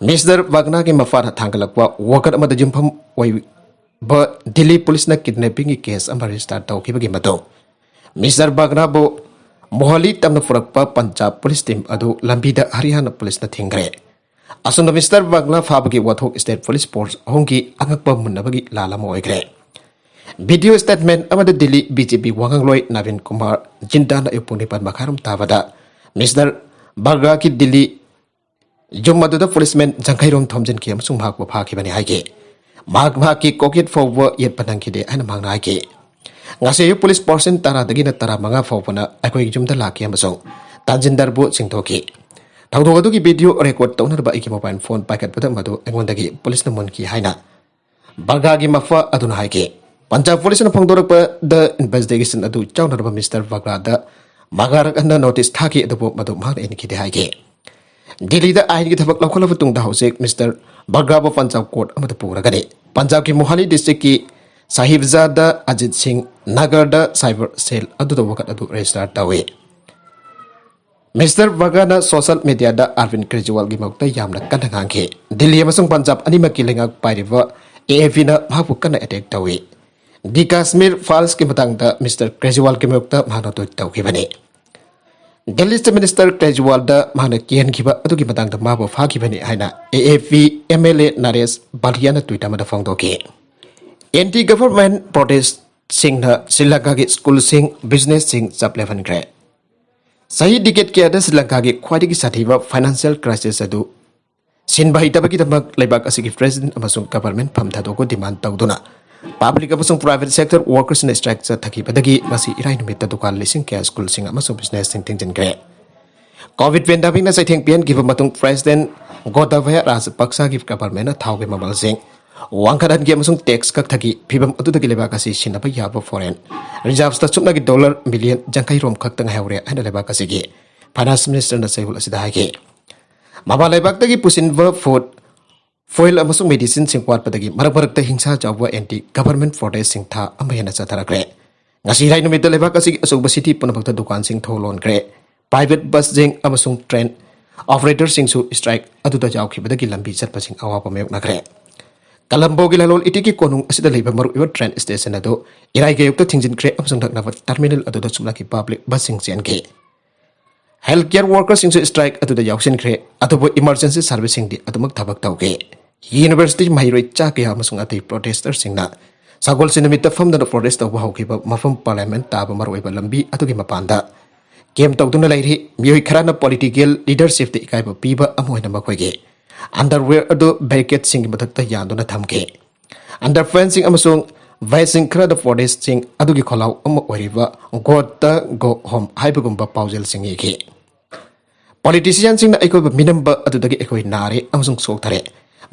ꯃꯤꯁꯇꯔ ꯕꯥꯒꯅꯥꯒꯤ ꯃꯄꯥꯅ ꯊꯥꯡꯒꯠꯂꯛꯄ ꯋꯥꯀꯠ ꯑꯃꯗ ꯌꯨꯝꯐꯝ ꯑꯣꯏꯕ ꯗꯤꯜꯂꯤ ꯄꯨꯂꯤꯁꯅ ꯀꯤꯗꯅꯦꯄꯤꯡꯒꯤ ꯀꯦꯁ ꯑꯃ ꯔꯦꯖꯤꯁꯇꯔ ꯇꯧꯈꯤꯕꯒꯤ ꯃꯇꯨꯡ ꯃꯤꯁꯇꯔ ꯕꯥꯒꯅꯥꯕꯨ ꯃꯣꯍꯥꯂꯤ ꯇꯝꯅ ꯄꯨꯔꯛꯄ ꯄꯟꯖꯥꯕ ꯄꯨꯂꯤꯁ ꯇꯤꯝ ꯑꯗꯨ ꯂꯝꯕꯤꯗ ꯍꯔꯤꯌꯥꯅꯥ ꯄꯨꯂꯤꯁꯅ ꯊꯤꯡꯈ꯭ꯔꯦ꯫ ꯑꯁꯣꯝꯗ ꯃꯤꯁꯇꯔ ꯕꯥꯒꯅꯥ ꯐꯥꯕꯒꯤ ꯋꯥꯊꯣꯛ ꯁ꯭ꯇꯦꯠ ꯄꯨꯂꯤꯁ ꯐꯣꯔꯁ ꯑꯍꯨꯝꯒꯤ ꯑꯉꯛꯄ ꯃꯨꯟꯅꯕꯒꯤ ꯂꯥꯜ ꯑꯃ ꯑꯣꯏꯈ꯭ꯔꯦ꯫ ꯚꯤꯗꯤꯑꯣ ꯁ꯭ꯇꯦꯠꯃꯦꯟꯠ ꯑꯃꯗ ꯗꯤꯜꯂꯤ ꯕꯤ ꯖꯦ ꯄꯤ ꯋꯥꯉꯥꯡꯂꯣꯏ ꯅꯕꯤꯟ ꯀꯨꯃꯥꯔ ꯖꯤꯟꯗꯥꯅ ꯑꯌꯨꯛ ꯄꯨꯡ ꯅꯤꯄꯥꯟ ꯃꯈꯥꯏꯔꯣꯝ ꯇꯥꯕꯗ ꯃꯤꯁꯇꯔ ꯕꯒ꯭ꯔꯥꯒꯤ ꯗꯤꯜꯂꯤ ꯌꯨꯝ ꯑꯗꯨꯗ ꯄꯨꯂꯤꯁꯃꯦꯟ ꯌꯥꯡꯈꯩ ꯔꯣꯝ ꯊꯣꯝꯖꯤꯟꯈꯤ ꯑꯃꯁꯨꯡ ꯃꯍꯥꯛꯄꯨ ꯐꯥꯈꯤꯕꯅꯤ ꯍꯥꯏꯈꯤ꯫ ꯃꯍꯥꯛ ꯃꯍꯥꯛꯀꯤ ꯀꯣꯛꯌꯦꯠ ꯐꯥꯎꯕ ꯌꯦꯠꯄ ꯅꯪꯈꯤꯗꯦ ꯍꯥꯏꯅ ꯃꯍꯥꯛꯅ ꯍꯥꯏꯈꯤ꯫ "ꯉꯁꯤ ꯑꯌꯨꯛ ꯄꯨꯂꯤꯁ ꯄꯥꯔꯁꯦꯟ ꯇꯔꯥꯗꯒꯤꯅ ꯇꯔꯥꯃꯉꯥ ꯐꯥꯎꯕꯅ ꯑꯩꯈꯣꯏꯒꯤ ꯌꯨꯝꯗ ꯂꯥꯛꯈꯤ ꯑꯃꯁꯨꯡ ꯇꯥꯟꯖꯤꯟꯗꯔꯕꯨ ꯆꯤꯡꯊꯣꯛꯈꯤ꯫ ꯊꯧꯗꯣꯛ ꯑꯗꯨꯒꯤ ꯚꯤꯗꯤꯑꯣ ꯔꯦꯀꯣꯔꯗ ꯇꯧꯅꯅꯕ ꯑꯩꯒꯤ ꯃꯣꯕꯥꯏꯜ ꯐꯣꯟ ꯄꯥꯏꯈꯠꯄꯗ ꯃꯗꯨ ꯑꯩꯉꯣꯟꯗꯒꯤ ꯄꯨꯂꯤꯁꯅ ꯃꯨꯟꯈꯤ" ꯍꯥꯏꯅ ꯕꯒ꯭ꯔꯥꯒꯤ ꯃꯐ ꯑꯗꯨꯅ ꯍꯥꯏꯈꯤ꯫ ꯄꯟꯖꯥꯕ ꯄꯨꯂꯤꯁꯅ ꯐꯣꯡꯗꯣꯔꯛꯄꯗ, ꯏꯟꯚꯦꯁꯇꯤꯒꯦꯁꯟ ꯑꯗꯨ ꯌꯥꯎꯅꯅꯕ ꯃꯤꯁꯇꯔ ꯕꯒ꯭ꯔꯥꯗ ꯃꯉꯥꯔꯛ ꯍꯟꯅ ꯅꯣꯇꯤꯁ ꯊꯥꯈꯤ, ꯑꯗꯨꯕꯨ ꯃꯗꯨ ꯃꯍꯥꯛꯅ ꯏꯟꯈꯤꯗꯦ ꯍꯥꯏꯈꯤ꯫ ꯗꯤꯜꯂꯤꯗ ꯑꯥꯏꯟꯒꯤ ꯊꯕꯛ ꯂꯧꯈꯠꯂꯕ ꯇꯨꯡꯗ ꯍꯧꯖꯤꯛ ꯃꯤꯁꯇꯔ ꯕꯒ꯭ꯔꯥꯕꯨ ꯄꯟꯖꯥꯕ ꯀꯣꯔꯠ ꯑꯃꯗ ꯄꯨꯔꯒꯅꯤ꯫ ꯄꯟꯖꯥꯕꯀꯤ ꯃꯣꯍꯥꯂꯤ ꯗꯤꯁꯇ꯭ꯔꯤꯛꯀꯤ ꯁꯥꯍꯤꯕꯖꯥꯗ ꯑꯖꯤꯠ ꯁꯤꯡ ꯅꯒꯔꯗ ꯁꯥꯏꯕꯔ ꯁꯦꯜ ꯑꯗꯨꯗ ꯋꯥꯀꯠ ꯑꯗꯨ ꯔꯦꯖꯤꯁꯇꯥꯔ ꯇꯧꯏ꯫ ꯃꯤꯁꯇꯔ ꯕꯒ꯭ꯔꯥꯅ ꯁꯣꯁꯤꯌꯦꯜ ꯃꯤꯗꯤꯌꯥꯗ ꯑꯔꯕꯤꯟ ꯀ꯭ꯔꯦꯖꯤꯋꯥꯜꯒꯤ ꯃꯥꯌꯣꯛꯇ ꯌꯥꯝꯅ ꯀꯟꯅ ꯉꯥꯡꯈꯤ꯫ ꯗꯤꯜꯂꯤ ꯑꯃꯁꯨꯡ ꯄꯟꯖꯥꯕ ꯑꯅꯤꯃꯛꯀꯤ ꯂꯩꯉꯥꯛ ꯄꯥꯏꯔꯤꯕ ꯑꯦ ꯑꯦ ꯄꯤꯅ ꯃꯍꯥꯛꯄꯨ ꯀꯟꯅ ꯑꯦꯇꯦꯛ ꯇꯧꯏ꯫ ꯗꯤ ꯀꯥꯁꯃꯤꯔ ꯐꯥꯏꯜꯁꯀꯤ ꯃꯇꯥꯡꯗ ꯃꯤꯁꯇꯔ ꯀ꯭ꯔꯦꯖꯤꯋꯥꯜꯒꯤ ꯃꯥꯌꯣꯛꯇ ꯃꯍꯥꯛꯅ ꯇ꯭ꯋꯤꯠ ꯇꯧꯈꯤꯕꯅꯤ꯫ ꯗꯤꯜꯂꯤ ꯆꯤꯐ ꯃꯤꯅꯤꯁꯇꯔ ꯀ꯭ꯔꯦꯖꯤꯋꯥꯜꯗ ꯃꯍꯥꯛꯅ ꯀꯤꯍꯟꯈꯤꯕ ꯑꯗꯨꯒꯤ ꯃꯇꯥꯡꯗ ꯃꯥꯕꯨ ꯐꯥꯈꯤꯕꯅꯤ ꯍꯥꯏꯅ A A P M L A Naresh ꯕꯥꯂꯤꯌꯥꯅ ꯇ꯭ꯋꯤꯠ ꯑꯃꯗ ꯐꯣꯡꯗꯣꯛꯈꯤ꯫ ꯑꯦꯟꯇꯤ ꯒꯚꯔꯟꯃꯦꯟꯠ ꯄ꯭ꯔꯣꯇꯦꯁ꯭ꯠꯁꯤꯡꯅ ꯁ꯭ꯔꯤ ꯂꯪꯀꯥꯒꯤ ꯁ꯭ꯀꯨꯜꯁꯤꯡ, ꯕꯤꯖꯤꯅꯦꯁꯁꯤꯡ ꯆꯞ ꯂꯦꯞꯍꯟꯈ꯭ꯔꯦ꯫ ꯆꯍꯤ ꯗꯤꯀꯦꯗ ꯀꯌꯥꯗ ꯁ꯭ꯔꯤ ꯂꯪꯀꯥꯒꯤ ꯈ꯭ꯋꯥꯏꯗꯒꯤ ꯁꯥꯊꯤꯕ ꯐꯥꯏꯅꯥꯟꯁꯤꯌꯦꯜ ꯀ꯭ꯔꯥꯏꯁꯤꯁ ꯑꯗꯨ ꯁꯤꯟꯕ ꯍꯩꯇꯕꯒꯤꯗꯃꯛ ꯂꯩꯕꯥꯛ ꯑꯁꯤꯒꯤ ꯄ꯭ꯔꯦꯁꯤꯗꯦꯟꯠ ꯑꯃꯁꯨꯡ ꯒꯚꯔꯟꯃꯦꯟꯠ ꯐꯝ ꯊꯥꯗꯣꯛꯄ ꯗꯤꯃꯥꯟꯗ ꯇꯧꯗꯨꯅ ꯄꯕ꯭ꯂꯤꯛ ꯑꯃꯁꯨꯡ ꯄ꯭ꯔꯥꯏꯚꯦꯠ ꯁꯦꯛꯇꯔ ꯋꯥꯔꯀꯔꯁꯤꯡꯅ ꯁ꯭ꯇ꯭ꯔꯥꯏꯛ ꯆꯠꯊꯈꯤꯕꯗꯒꯤ ꯉꯁꯤ ꯏꯔꯥꯏ ꯅꯨꯃꯤꯠꯇ ꯗꯨꯀꯥꯟ ꯂꯤꯁꯤꯡ ꯀꯌꯥ ꯁ꯭ꯀꯨꯜꯁꯤꯡ ꯑꯃꯁꯨꯡ ꯕꯤꯖꯤꯅꯦꯁꯁꯤꯡ ꯊꯤꯡꯖꯤꯟꯈ꯭ꯔꯦ꯫ ꯀꯣꯚꯤꯗ ꯄꯦꯟꯗꯦꯃꯤꯛꯅ ꯆꯩꯊꯦꯡ ꯄꯤꯍꯟꯈꯤꯕ ꯃꯇꯨꯡ ꯄ꯭ꯔꯦꯁꯤꯗꯦꯟꯠ ꯒꯣꯇꯥꯕꯌꯥ ꯔꯥꯖꯄꯛꯁꯥꯒꯤ ꯒꯚꯔꯟꯃꯦꯟꯠꯅ ꯊꯥꯎꯒꯤ ꯃꯃꯜꯁꯤꯡ ꯋꯥꯡꯈꯠꯍꯟꯈꯤ ꯑꯃꯁꯨꯡ ꯇꯦꯛꯁ ꯀꯛꯊꯈꯤ꯫ ꯐꯤꯚꯝ ꯑꯗꯨꯗꯒꯤ ꯂꯩꯕꯥꯛ ꯑꯁꯤ ꯁꯤꯟꯅꯕ ꯌꯥꯕ ꯐꯣꯔꯦꯟ ꯔꯤꯖꯥꯔꯚꯁꯇ ꯁꯨꯞꯅꯒꯤ ꯗꯣꯂꯔ ꯃꯤꯂꯤꯌꯟ ꯌꯥꯡꯈꯩ ꯔꯣꯝ ꯈꯛꯇ ꯉꯥꯏꯍꯧꯔꯦ ꯍꯥꯏꯅ ꯂꯩꯕꯥꯛ ꯑꯁꯤꯒꯤ ꯐꯥꯏꯅꯥꯟꯁ ꯃꯤꯅꯤꯁꯇꯔꯅ ꯆꯌꯣꯜ ꯑꯁꯤꯗ ꯍꯥꯏꯈꯤ꯫ ꯃꯄꯥꯟ ꯂꯩꯕꯥꯛꯇꯒꯤ ꯄꯨꯁꯤꯟꯕ ꯐꯨꯗ, ꯐꯨꯌꯦꯜ ꯑꯃꯁꯨꯡ ꯃꯦꯗꯤꯁꯤꯟꯁꯤꯡ ꯋꯥꯠꯄꯗꯒꯤ ꯃꯔꯛ ꯃꯔꯛꯇ ꯍꯤꯡꯁꯥ ꯆꯥꯎꯕ ꯑꯦꯟꯇꯤ ꯒꯚꯔꯟꯃꯦꯟꯠ ꯄ꯭ꯔꯣꯇꯦꯁ꯭ꯠꯁꯤꯡ ꯊꯥ ꯑꯃ ꯍꯦꯟꯅ ꯆꯠꯊꯔꯛꯈ꯭ꯔꯦ꯫ ꯉꯁꯤ ꯏꯔꯥꯏ ꯅꯨꯃꯤꯠꯇ ꯂꯩꯕꯥꯛ ꯑꯁꯤꯒꯤ ꯑꯆꯧꯕ ꯁꯤꯇꯤ ꯄꯨꯝꯅꯃꯛꯇ ꯗꯨꯀꯥꯟꯁꯤꯡ ꯊꯣꯡ ꯂꯣꯟꯈ꯭ꯔꯦ꯫ ꯄ꯭ꯔꯥꯏꯚꯦꯠ ꯕꯁꯁꯤꯡ ꯑꯃꯁꯨꯡ ꯇ꯭ꯔꯦꯟ ꯑꯣꯄꯔꯦꯇꯔꯁꯤꯡꯁꯨ ꯁ꯭ꯇ꯭ꯔꯥꯏꯛ ꯑꯗꯨꯗ ꯌꯥꯎꯈꯤꯕꯗꯒꯤ ꯂꯝꯕꯤ ꯆꯠꯄꯁꯤꯡ ꯑꯋꯥꯕ ꯃꯥꯌꯣꯛꯅꯈ꯭ꯔꯦ꯫ ꯀꯂꯝꯕꯣꯒꯤ ꯂꯂꯣꯟ ꯏꯇꯤꯛꯀꯤ ꯀꯣꯅꯨꯡ ꯑꯁꯤꯗ ꯂꯩꯕ ꯃꯔꯨꯑꯣꯏꯕ ꯇ꯭ꯔꯦꯟ ꯁ꯭ꯇꯦꯁꯟ ꯑꯗꯨ ꯏꯔꯥꯏꯒꯤ ꯑꯌꯨꯛꯇ ꯊꯤꯡꯖꯤꯟꯈ꯭ꯔꯦ ꯑꯃꯁꯨꯡ ꯅꯛꯅꯕ ꯇꯔꯃꯤꯅꯦꯜ ꯑꯗꯨꯗ ꯁꯨꯞꯅꯒꯤ ꯄꯕ꯭ꯂꯤꯛ ꯕꯁꯁꯤꯡ ꯆꯦꯟꯈꯤ꯫ ꯍꯦꯜꯊ ꯀꯦꯌꯔ ꯋꯥꯔꯀꯔꯁꯤꯡꯁꯨ ꯁ꯭ꯇ꯭ꯔꯥꯏꯛ ꯑꯗꯨꯗ ꯌꯥꯎꯁꯤꯟꯈ꯭ꯔꯦ, ꯑꯗꯨꯕꯨ ꯏꯃꯔꯖꯦꯟꯁꯤ ꯁꯔꯚꯤꯁꯁꯤꯡꯗꯤ ꯑꯗꯨꯃꯛ ꯊꯕꯛ ꯇꯧꯈꯤ꯫ ꯌꯨꯅꯤꯚꯔꯁꯤꯇꯤ ꯃꯍꯩꯔꯣꯏ ꯆꯥ ꯀꯌꯥ ꯑꯃꯁꯨꯡ ꯑꯇꯩ ꯄ꯭ꯔꯣꯇꯦꯁ꯭ꯇꯔꯁꯤꯡꯅ ꯁꯒꯣꯜꯁꯦꯟ ꯅꯨꯃꯤꯠꯇ ꯐꯝꯗꯨꯅ ꯄ꯭ꯔꯣꯇꯦꯁ꯭ꯠ ꯇꯧꯕ ꯍꯧꯈꯤꯕ ꯃꯐꯝ ꯄꯥꯔꯂꯤꯌꯥꯃꯦꯟꯠ ꯇꯥꯕ ꯃꯔꯨꯑꯣꯏꯕ ꯂꯝꯕꯤ ꯑꯗꯨꯒꯤ ꯃꯄꯥꯟꯗ ꯀꯦꯝ ꯇꯧꯗꯨꯅ ꯂꯩꯔꯤ꯫ ꯃꯤꯑꯣꯏ ꯈꯔꯅ ꯄꯣꯂꯤꯇꯤꯀꯦꯜ ꯂꯤꯗꯔꯁꯤꯞꯇ ꯏꯀꯥꯏꯕ ꯄꯤꯕ ꯑꯃ ꯑꯣꯏꯅ ꯃꯈꯣꯏꯒꯤ ꯑꯟꯗꯔꯋꯦꯌꯔ ꯑꯗꯨ ꯕꯦꯔꯤꯀꯦꯗꯁꯤꯡꯒꯤ ꯃꯊꯛꯇ ꯌꯥꯟꯗꯨꯅ ꯊꯝꯈꯤ꯫ ꯑꯟꯗꯔꯄꯦꯟꯁꯤꯡ ꯑꯃꯁꯨꯡ ꯚꯦꯁꯁꯤꯡ ꯈꯔꯗ ꯐꯣꯔꯦꯁꯁꯤꯡ ꯑꯗꯨꯒꯤ ꯈꯣꯜꯂꯥꯎ ꯑꯃ ꯑꯣꯏꯔꯤꯕ "Go the go home" ꯍꯥꯏꯕꯒꯨꯝꯕ ꯄꯥꯎꯖꯦꯜꯁꯤꯡ ꯏꯈꯤ꯫ ꯄꯣꯂꯤꯇꯤꯁꯤꯌꯥꯟꯁꯤꯡꯅ ꯑꯩꯈꯣꯏꯕꯨ ꯃꯤꯅꯝꯕ ꯑꯗꯨꯗꯒꯤ ꯑꯩꯈꯣꯏ ꯅꯥꯔꯦ ꯑꯃꯁꯨꯡ ꯁꯣꯛꯊꯔꯦ꯫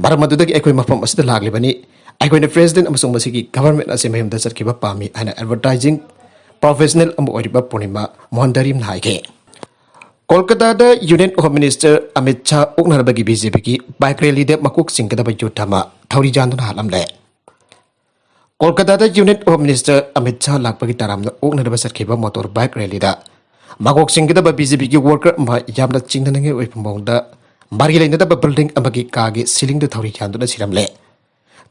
ꯃꯔꯝ ꯑꯗꯨꯗꯒꯤ ꯑꯩꯈꯣꯏ ꯃꯐꯝ ꯑꯁꯤꯗ ꯂꯥꯛꯂꯤꯕꯅꯤ꯫ ꯑꯩꯈꯣꯏꯅ ꯄ꯭ꯔꯦꯁꯤꯗꯦꯟꯠ ꯑꯃꯁꯨꯡ ꯃꯁꯤꯒꯤ ꯒꯚꯔꯟꯃꯦꯟꯠ ꯑꯁꯤ ꯃꯌꯨꯝꯗ ꯆꯠꯈꯤꯕ ꯄꯥꯝꯃꯤ ꯍꯥꯏꯅ ꯑꯦꯗꯚꯔꯇꯥꯏꯖꯤꯡ ꯄ꯭ꯔꯣꯐꯦꯁꯅꯦꯜ ꯑꯃ ꯑꯣꯏꯔꯤꯕ ꯄꯨꯔꯅꯤꯃꯥ ꯃꯣꯍꯟꯗꯥꯔꯤꯝꯅ ꯍꯥꯏꯈꯤ꯫ ꯀꯣꯜꯀꯇꯥꯗ union home minister Amit Shah ꯑꯣꯛꯅꯅꯕꯒꯤ ꯕꯤ ꯖꯦ ꯄꯤꯒꯤ ꯕꯥꯏꯛ ꯔꯦꯂꯤꯗ ꯃꯀꯣꯛ ꯆꯤꯡꯒꯗꯕ ꯌꯨꯠ ꯑꯃ ꯊꯧꯔꯤ ꯌꯥꯟꯗꯨꯅ ꯍꯥꯠꯂꯝꯂꯦ꯫ ꯀꯣꯜꯀꯇꯥꯗ union home minister Amit Shah ꯂꯥꯛꯄꯒꯤ ꯇꯔꯥꯝꯅ ꯑꯣꯛꯅꯅꯕ ꯆꯠꯈꯤꯕ ꯃꯣꯇꯣꯔ ꯕꯥꯏꯛ ꯔꯦꯂꯤꯗ ꯃꯀꯣꯛ ꯆꯤꯡꯒꯗꯕ ꯕꯤ ꯖꯦ ꯄꯤꯒꯤ ꯋꯥꯔꯀꯔ ꯑꯃ ꯌꯥꯝꯅ ꯆꯤꯡꯅꯅꯤꯡꯉꯥꯏ ꯑꯣꯏꯕ ꯃꯑꯣꯡꯗ ꯃꯔꯤ ꯂꯩꯅꯗꯕ ꯕꯤꯜꯗꯤꯡ ꯑꯃꯒꯤ ꯀꯥꯒꯤ ꯁꯤꯂꯤꯡꯗ ꯊꯧꯔꯤ ꯌꯥꯟꯗꯨꯅ ꯁꯤꯔꯝꯂꯦ꯫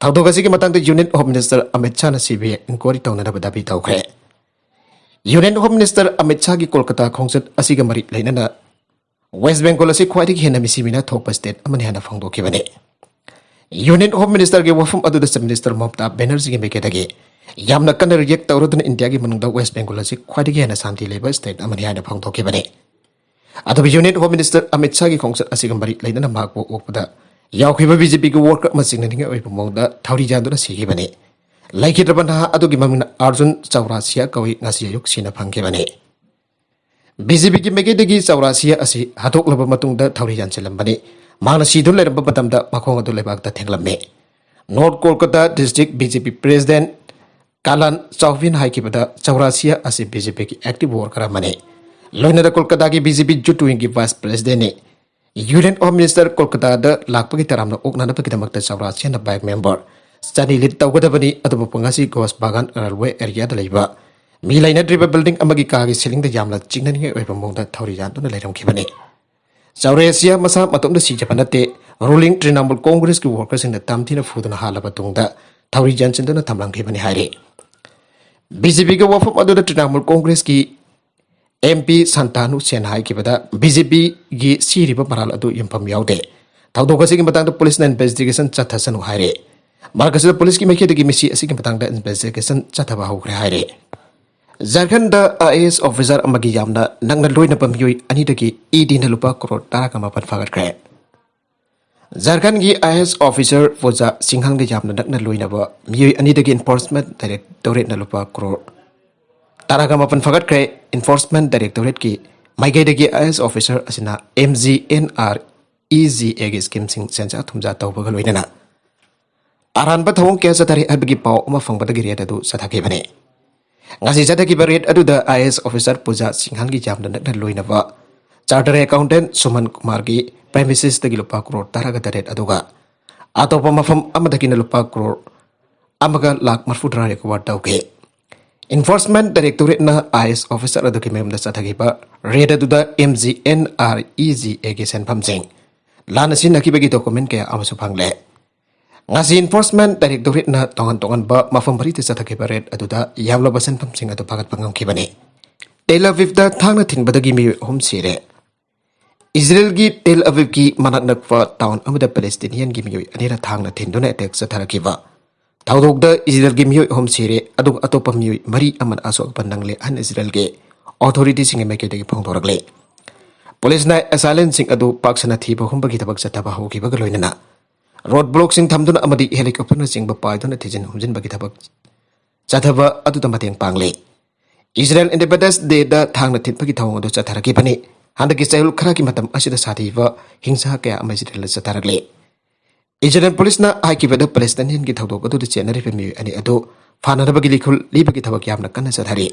ꯊꯧꯗꯣꯛ ꯑꯁꯤꯒꯤ ꯃꯇꯥꯡꯗ ꯌꯨꯅꯤꯌꯟ ꯍꯣꯝ ꯃꯤꯅꯤꯁꯇꯔ ꯑꯃꯤꯠ ꯁꯥꯍꯅ ꯁꯤ ꯕꯤ ꯑꯥꯏ ꯏꯟꯀ꯭ꯋꯥꯏꯔꯤ ꯇꯧꯅꯅꯕ ꯗꯥꯕꯤ ꯇꯧꯈ꯭ꯔꯦ꯫ ꯌꯨꯅꯤꯌꯟ ꯍꯣꯝ ꯃꯤꯅꯤꯁꯇꯔ ꯑꯃꯤꯠ ꯁꯥꯍꯒꯤ ꯀꯣꯜꯀꯇꯥ ꯈꯣꯡꯆꯠ ꯑꯁꯤꯒ ꯃꯔꯤ ꯂꯩꯅꯅ ꯋꯦꯁ ꯕꯦꯡꯒꯣꯜ ꯑꯁꯤ ꯈ꯭ꯋꯥꯏꯗꯒꯤ ꯍꯦꯟꯅ ꯃꯤꯁꯤ ꯃꯤꯅꯥ ꯊꯣꯛꯄ ꯁ꯭ꯇꯦꯠ ꯑꯃꯅꯤ ꯍꯥꯏꯅ ꯐꯣꯡꯗꯣꯛꯈꯤꯕꯅꯤ꯫ ꯌꯨꯅꯤꯌꯟ ꯍꯣꯝ ꯃꯤꯅꯤꯁꯇꯔꯒꯤ ꯋꯥꯐꯝ ꯑꯗꯨꯗ ꯆꯤꯐ ꯃꯤꯅꯤꯁꯇꯔ ꯃꯃꯇꯥ ꯕꯦꯅꯔꯖꯤꯒꯤ ꯃꯥꯏꯀꯩꯗꯒꯤ ꯌꯥꯝꯅ ꯀꯟꯅ ꯔꯤꯌꯦꯛ ꯇꯧꯔꯗꯨꯅ ꯏꯟꯗꯤꯌꯥꯒꯤ ꯃꯅꯨꯡꯗ ꯋꯦꯁ ꯕꯦꯡꯒꯣꯜ ꯑꯁꯤ ꯈ꯭ꯋꯥꯏꯗꯒꯤ ꯍꯦꯟꯅ ꯁꯥꯟꯇꯤ ꯂꯩꯕ ꯁ꯭ꯇꯦꯠ ꯑꯃꯅꯤ ꯍꯥꯏꯅ ꯐꯣꯡꯗꯣꯛꯈꯤꯕꯅꯤ꯫ ꯑꯗꯨꯕꯨ ꯌꯨꯅꯤꯌꯟ ꯍꯣꯝ ꯃꯤꯅꯤꯁꯇꯔ ꯑꯃꯤꯠ ꯁꯥꯍꯒꯤ ꯈꯣꯡꯆꯠ ꯑꯁꯤꯒ ꯃꯔꯤ ꯂꯩꯅꯅ ꯃꯍꯥꯛꯄꯨ ꯑꯣꯛꯄꯗ ꯌꯥꯎꯈꯤꯕ ꯕꯤ ꯖꯦ ꯄꯤꯒꯤ ꯋꯥꯔꯀꯔ ꯑꯃ ꯆꯤꯡꯅꯅꯤꯡꯉꯥꯏ ꯑꯣꯏꯕ ꯃꯑꯣꯡꯗ ꯊꯧꯔꯤ ꯌꯥꯟꯗꯨꯅ ꯁꯤꯈꯤꯕꯅꯤ꯫ ꯂꯩꯈꯤꯗ꯭ꯔꯕ ꯅꯍꯥ ꯑꯗꯨꯒꯤ ꯃꯃꯤꯡꯅ ꯑꯥꯔꯖꯨꯟ ꯆꯧꯔꯥꯁꯤꯌꯥ ꯀꯧꯏ, ꯉꯁꯤ ꯑꯌꯨꯛ ꯁꯤꯅ ꯐꯪꯈꯤꯕꯅꯤ꯫ ꯕꯤ ꯖꯦ ꯄꯤꯒꯤ ꯃꯥꯏꯀꯩꯗꯒꯤ ꯆꯧꯔꯥꯁꯤꯌꯥ ꯑꯁꯤ ꯍꯥꯠꯇꯣꯛꯂꯕ ꯃꯇꯨꯡꯗ ꯊꯧꯔꯤ ꯌꯥꯟꯁꯤꯜꯂꯝꯕꯅꯤ꯫ ꯃꯍꯥꯛꯅ ꯁꯤꯗꯨꯅ ꯂꯩꯔꯝꯕ ꯃꯇꯝꯗ ꯃꯈꯣꯡ ꯑꯗꯨ ꯂꯩꯕꯥꯛꯇ ꯊꯦꯡꯂꯝꯃꯤ꯫ North Kolkata district B J P president ꯀꯥꯂꯥꯟ ꯆꯥꯎꯐꯤꯟ ꯍꯥꯏꯈꯤꯕꯗ, ꯆꯧꯔꯥꯁꯤꯌꯥ ꯑꯁꯤ ꯕꯤ ꯖꯦ ꯄꯤꯒꯤ ꯑꯦꯛꯇꯤꯚ ꯋꯥꯔꯀꯔ ꯑꯃꯅꯤ꯫ ꯂꯣꯏꯅꯅ ꯀꯣꯜꯀꯇꯥꯒꯤ ꯕꯤ ꯖꯦ ꯄꯤ ꯌꯨꯠ ꯋꯤꯡꯒꯤ ꯚꯥꯏꯁ ꯄ꯭ꯔꯦꯁꯤꯗꯦꯟꯠꯅꯤ꯫ ꯌꯨꯅꯤꯌꯟ ꯍꯣꯝ ꯃꯤꯅꯤꯁꯇꯔ ꯀꯣꯜꯀꯇꯥꯗ ꯂꯥꯛꯄꯒꯤ ꯇꯔꯥꯝꯅ ꯑꯣꯛꯅꯅꯕꯒꯤꯗꯃꯛꯇ ꯆꯧꯔꯥꯁꯤꯌꯥꯅ ꯕꯥꯏꯛ ꯃꯦꯝꯕꯔ ꯆꯅꯤ ꯂꯤꯠ ꯇꯧꯒꯗꯕꯅꯤ, ꯑꯗꯨꯕꯨ ꯉꯁꯤ ꯒꯣꯁ ꯕꯥꯒꯥꯟ ꯔꯦꯜꯋꯦ ꯑꯦꯔꯤꯌꯥꯗ ꯂꯩꯕ ꯃꯤ ꯂꯩꯅꯗ꯭ꯔꯤꯕ ꯕꯤꯜꯗꯤꯡ ꯑꯃꯒꯤ ꯀꯥꯒꯤ ꯁꯤꯂꯤꯡꯗ ꯌꯥꯝꯅ ꯆꯤꯡꯅꯅꯤꯡꯉꯥꯏ ꯑꯣꯏꯕ ꯃꯑꯣꯡꯗ ꯊꯧꯔꯤ ꯌꯥꯟꯗꯨꯅ ꯂꯩꯔꯝꯈꯤꯕꯅꯤ꯫ ꯆꯧꯔꯥꯁꯤꯌꯥ ꯃꯁꯥ ꯃꯇꯣꯝꯇ ꯁꯤꯖꯕ ꯅꯠꯇꯦ, ꯔꯨꯂꯤꯡ ꯇ꯭ꯔꯤꯅꯥꯃꯨꯜ ꯀꯣꯡꯒ꯭ꯔꯦꯁꯀꯤ ꯋꯥꯔꯀꯔꯁꯤꯡꯅ ꯇꯝꯊꯤꯅ ꯐꯨꯗꯨꯅ ꯍꯥꯠꯂꯕ ꯇꯨꯡꯗ ꯊꯧꯔꯤ ꯌꯥꯟꯁꯤꯟꯗꯨꯅ ꯊꯝꯂꯝꯈꯤꯕꯅꯤ ꯍꯥꯏꯔꯤ꯫ ꯕꯤ ꯖꯦ ꯄꯤꯒꯤ ꯋꯥꯐꯝ ꯑꯗꯨꯗ ꯇ꯭ꯔꯤꯅꯥꯃꯨꯜ ꯀꯣꯡꯒ꯭ꯔꯦꯁꯀꯤ ꯑꯦꯝ ꯄꯤ ꯁꯟꯇꯥꯅꯨ ꯁꯦꯟ ꯍꯥꯏꯈꯤꯕꯗ, ꯕꯤ ꯖꯦ ꯄꯤꯒꯤ ꯁꯤꯔꯤꯕ ꯃꯔꯥꯜ ꯑꯗꯨ ꯌꯨꯝꯐꯝ ꯌꯥꯎꯗꯦ꯫ ꯊꯧꯗꯣꯛ ꯑꯁꯤꯒꯤ ꯃꯇꯥꯡꯗ ꯄꯨꯂꯤꯁꯅ ꯏꯟꯚꯦꯁꯇꯤꯒꯦꯁꯟ ꯆꯠꯊꯁꯅꯨ ꯍꯥꯏꯔꯦ꯫ ꯃꯔꯛ ꯑꯁꯤꯗ ꯄꯨꯂꯤꯁꯀꯤ ꯃꯥꯏꯀꯩꯗꯒꯤ ꯃꯤꯁꯤ ꯑꯁꯤꯒꯤ ꯃꯇꯥꯡꯗ ꯏꯟꯚꯦꯁꯇꯤꯒꯦꯁꯟ ꯆꯠꯊꯕ ꯍꯧꯈ꯭ꯔꯦ ꯍꯥꯏꯔꯦ꯫ ꯖꯥꯔꯈꯟꯗ ꯑꯥꯏ ꯑꯦ ꯑꯦꯁ ꯑꯣꯐꯤꯁꯥꯔ ꯑꯃꯒꯤ ꯌꯥꯝꯅ ꯅꯛꯅ ꯂꯣꯏꯅꯕ ꯃꯤꯑꯣꯏ ꯑꯅꯤꯗꯒꯤ ꯏ ꯗꯤꯅ ꯂꯨꯄꯥ ꯀ꯭ꯔꯣꯔ ꯇꯔꯥꯒ ꯃꯥꯄꯟ ꯐꯥꯒꯠꯈ꯭ꯔꯦ꯫ ꯖꯥꯔꯈꯟꯒꯤ ꯑꯥꯏ ꯑꯦ ꯑꯦꯁ ꯑꯣꯐꯤꯁꯥꯔ ꯄꯨꯖꯥ ꯁꯤꯡꯍꯜꯒ ꯌꯥꯝꯅ ꯅꯛꯅ ꯂꯣꯏꯅꯕ ꯃꯤꯑꯣꯏ ꯑꯅꯤꯗꯒꯤ ꯏꯟꯐꯣꯔꯁꯃꯦꯟ ꯗꯥꯏꯔꯦꯛꯇꯣꯔꯦꯠꯅ ꯂꯨꯄꯥ ꯀ꯭ꯔꯣꯔ ꯇꯔꯥꯒ ꯃꯥꯄꯟ ꯐꯥꯒꯠꯈ꯭ꯔꯦ꯫ ꯏꯟꯐꯣꯔꯁꯃꯦꯟ ꯗꯥꯏꯔꯦꯛꯇꯣꯔꯦꯠꯀꯤ ꯃꯥꯏꯀꯩꯗꯒꯤ ꯑꯥꯏ ꯑꯦ ꯑꯦꯁ ꯑꯣꯐꯤꯁꯥꯔ ꯑꯁꯤꯅ M G N R E G ꯑꯦꯒꯤ ꯁ꯭ꯀꯤꯝꯁꯤꯡ ꯁꯦꯟꯖꯥ ꯊꯨꯝꯖꯥ ꯇꯧꯕꯒ ꯂꯣꯏꯅꯅ ꯑꯔꯥꯟꯕ ꯊꯧꯑꯣꯡ ꯀꯌꯥ ꯆꯠꯊꯔꯤ ꯍꯥꯏꯕꯒꯤ ꯄꯥꯎ ꯑꯃ ꯐꯪꯕꯗꯒꯤ ꯔꯦꯗ ꯑꯗꯨ ꯆꯠꯊꯈꯤꯕꯅꯤ꯫ ꯉꯁꯤ ꯆꯠꯊꯈꯤꯕ ꯔꯦꯗ ꯑꯗꯨꯗ ꯑꯥꯏ ꯑꯦ ꯑꯦꯁ ꯑꯣꯐꯤꯁꯥꯔ ꯄꯨꯖꯥ ꯁꯤꯡꯍꯜꯒꯤ ꯌꯥꯝꯅ ꯅꯛꯅ ꯂꯣꯏꯅꯕ ꯆꯥꯔꯇꯔ ꯑꯦꯀꯥꯎꯟꯇꯦꯟ ꯁꯨꯃꯟ ꯀꯨꯃꯥꯔꯒꯤ ꯄ꯭ꯔꯦꯃꯤꯁꯤꯁꯇꯒꯤ ꯂꯨꯄꯥ ꯀ꯭ꯔꯣꯔ ꯇꯔꯥꯒ ꯇꯔꯦꯠ ꯑꯗꯨꯒ ꯑꯇꯣꯞꯄ ꯃꯐꯝ ꯑꯃꯗꯒꯤꯅ ꯂꯨꯄꯥ ꯀ꯭ꯔꯣꯔ ꯑꯃꯒ ꯂꯥꯈ ꯃꯔꯤꯐꯨꯇꯔꯥ ꯔꯤꯀꯣꯚꯔ ꯇꯧꯈꯤ꯫ ꯏꯟꯐꯣꯔꯁꯃꯦꯟ ꯗꯥꯏꯔꯦꯛꯇꯣꯔꯦꯠꯅ ꯑꯥꯏ ꯑꯦ ꯑꯦꯁ ꯑꯣꯐꯤꯁꯥꯔ ꯑꯗꯨꯒꯤ ꯃꯌꯨꯝꯗ ꯆꯠꯊꯈꯤꯕ ꯔꯦꯗ ꯑꯗꯨꯗ M G N R E G ꯑꯦꯒꯤ ꯁꯦꯟꯐꯝꯁꯤꯡ ꯂꯥꯟꯅ ꯁꯤꯖꯤꯟꯅꯈꯤꯕꯒꯤ ꯗꯣꯀꯨꯃꯦꯟ ꯀꯌꯥ ꯑꯃꯁꯨ ꯐꯪꯂꯦ꯫ ꯉꯁꯤ ꯏꯟꯐꯣꯔꯁꯃꯦꯟ ꯗꯥꯏꯔꯦꯛꯇꯣꯔꯦꯠꯅ ꯇꯣꯉꯥꯟ ꯇꯣꯉꯥꯟꯕ ꯃꯐꯝ ꯃꯔꯤꯗ ꯆꯠꯊꯈꯤꯕ ꯔꯦꯗ ꯑꯗꯨꯗ ꯌꯥꯝꯂꯕ ꯁꯦꯟꯐꯝꯁꯤꯡ ꯑꯗꯨ ꯐꯥꯒꯠꯄ ꯉꯝꯈꯤꯕꯅꯤ꯫ ꯇꯦꯜ ꯑꯕꯤꯕꯇ ꯊꯥꯡꯅ ꯊꯤꯟꯕꯗꯒꯤ ꯃꯤꯑꯣꯏ ꯑꯍꯨꯝ ꯁꯤꯔꯦ꯫ ꯏꯖꯔꯦꯜꯒꯤ ꯇꯦꯜ ꯑꯕꯤꯕꯀꯤ ꯃꯅꯥꯛ ꯅꯛꯄ ꯇꯥꯎꯟ ꯑꯃꯗ ꯄꯦꯂꯦꯁꯇꯤꯅꯤꯌꯟꯒꯤ ꯃꯤꯑꯣꯏ ꯑꯅꯤꯅ ꯊꯥꯡꯅ ꯊꯤꯟꯗꯨꯅ ꯑꯦꯇꯦꯛ ꯆꯠꯊꯔꯛꯈꯤꯕ ꯊꯧꯗꯣꯛꯇ ꯏꯖꯔꯦꯜꯒꯤ ꯃꯤꯑꯣꯏ ꯑꯍꯨꯝ ꯁꯤꯔꯦ, ꯑꯗꯨꯒ ꯑꯇꯣꯞꯄ ꯃꯤꯑꯣꯏ ꯃꯔꯤ ꯑꯃꯅ ꯑꯁꯣꯛ ꯑꯄꯟ ꯅꯪꯂꯦ ꯍꯥꯏꯅ ꯏꯖꯔꯦꯜꯒꯤ ꯑꯣꯊꯣꯔꯤꯇꯤꯁꯤꯡꯒꯤ ꯃꯥꯏꯀꯩꯗꯒꯤ ꯐꯣꯡꯗꯣꯔꯛꯂꯦ꯫ ꯄꯨꯂꯤꯁꯅ ꯑꯦꯁꯥꯏꯂꯦꯟꯁꯤꯡ ꯑꯗꯨ ꯄꯥꯛ ꯁꯟꯅ ꯊꯤꯕ ꯍꯨꯝꯕꯒꯤ ꯊꯕꯛ ꯆꯠꯊꯕ ꯍꯧꯈꯤꯕꯒ ꯂꯣꯏꯅꯅ ꯔꯣꯗ ꯕ꯭ꯂꯣꯛꯁꯤꯡ ꯊꯝꯗꯨꯅ ꯑꯃꯗꯤ ꯍꯦꯂꯤꯀꯣꯞꯇꯔꯅꯆꯤꯡꯕ ꯄꯥꯏꯗꯨꯅ ꯊꯤꯖꯤꯟ ꯍꯨꯝꯖꯤꯟꯕꯒꯤ ꯊꯕꯛ ꯆꯠꯊꯕ ꯑꯗꯨꯗ ꯃꯇꯦꯡ ꯄꯥꯡꯂꯤ꯫ ꯏꯖꯔꯦꯜ ꯏꯟꯗꯤꯄꯦꯟꯗꯦꯟꯁ ꯗꯦꯗ ꯊꯥꯡꯅ ꯊꯤꯟꯕꯒꯤ ꯊꯧꯑꯣꯡ ꯑꯗꯨ ꯆꯠꯊꯔꯛꯈꯤꯕꯅꯤ꯫ ꯍꯟꯗꯛꯀꯤ ꯆꯌꯣꯜ ꯈꯔꯒꯤ ꯃꯇꯝ ꯑꯁꯤꯗ ꯁꯥꯊꯤꯕ ꯍꯤꯡꯁꯥ ꯀꯌꯥ ꯑꯃ ꯏꯖꯔꯦꯜꯗ ꯆꯠꯊꯔꯛꯂꯤ꯫ ꯏꯖꯔꯦꯜ ꯄꯨꯂꯤꯁꯅ ꯍꯥꯏꯈꯤꯕꯗ ꯄꯦꯂꯦꯁꯇꯥꯏꯅꯤꯌꯟꯒꯤ ꯊꯧꯗꯣꯛ ꯑꯗꯨꯗ ꯆꯦꯟꯅꯔꯤꯕ ꯃꯤꯑꯣꯏ ꯑꯅꯤ ꯑꯗꯨ ꯐꯥꯅꯅꯕꯒꯤ ꯂꯤꯈꯨꯜ ꯂꯤꯕꯒꯤ ꯊꯕꯛ ꯌꯥꯝꯅ ꯀꯟꯅ ꯆꯠꯊꯔꯤ꯫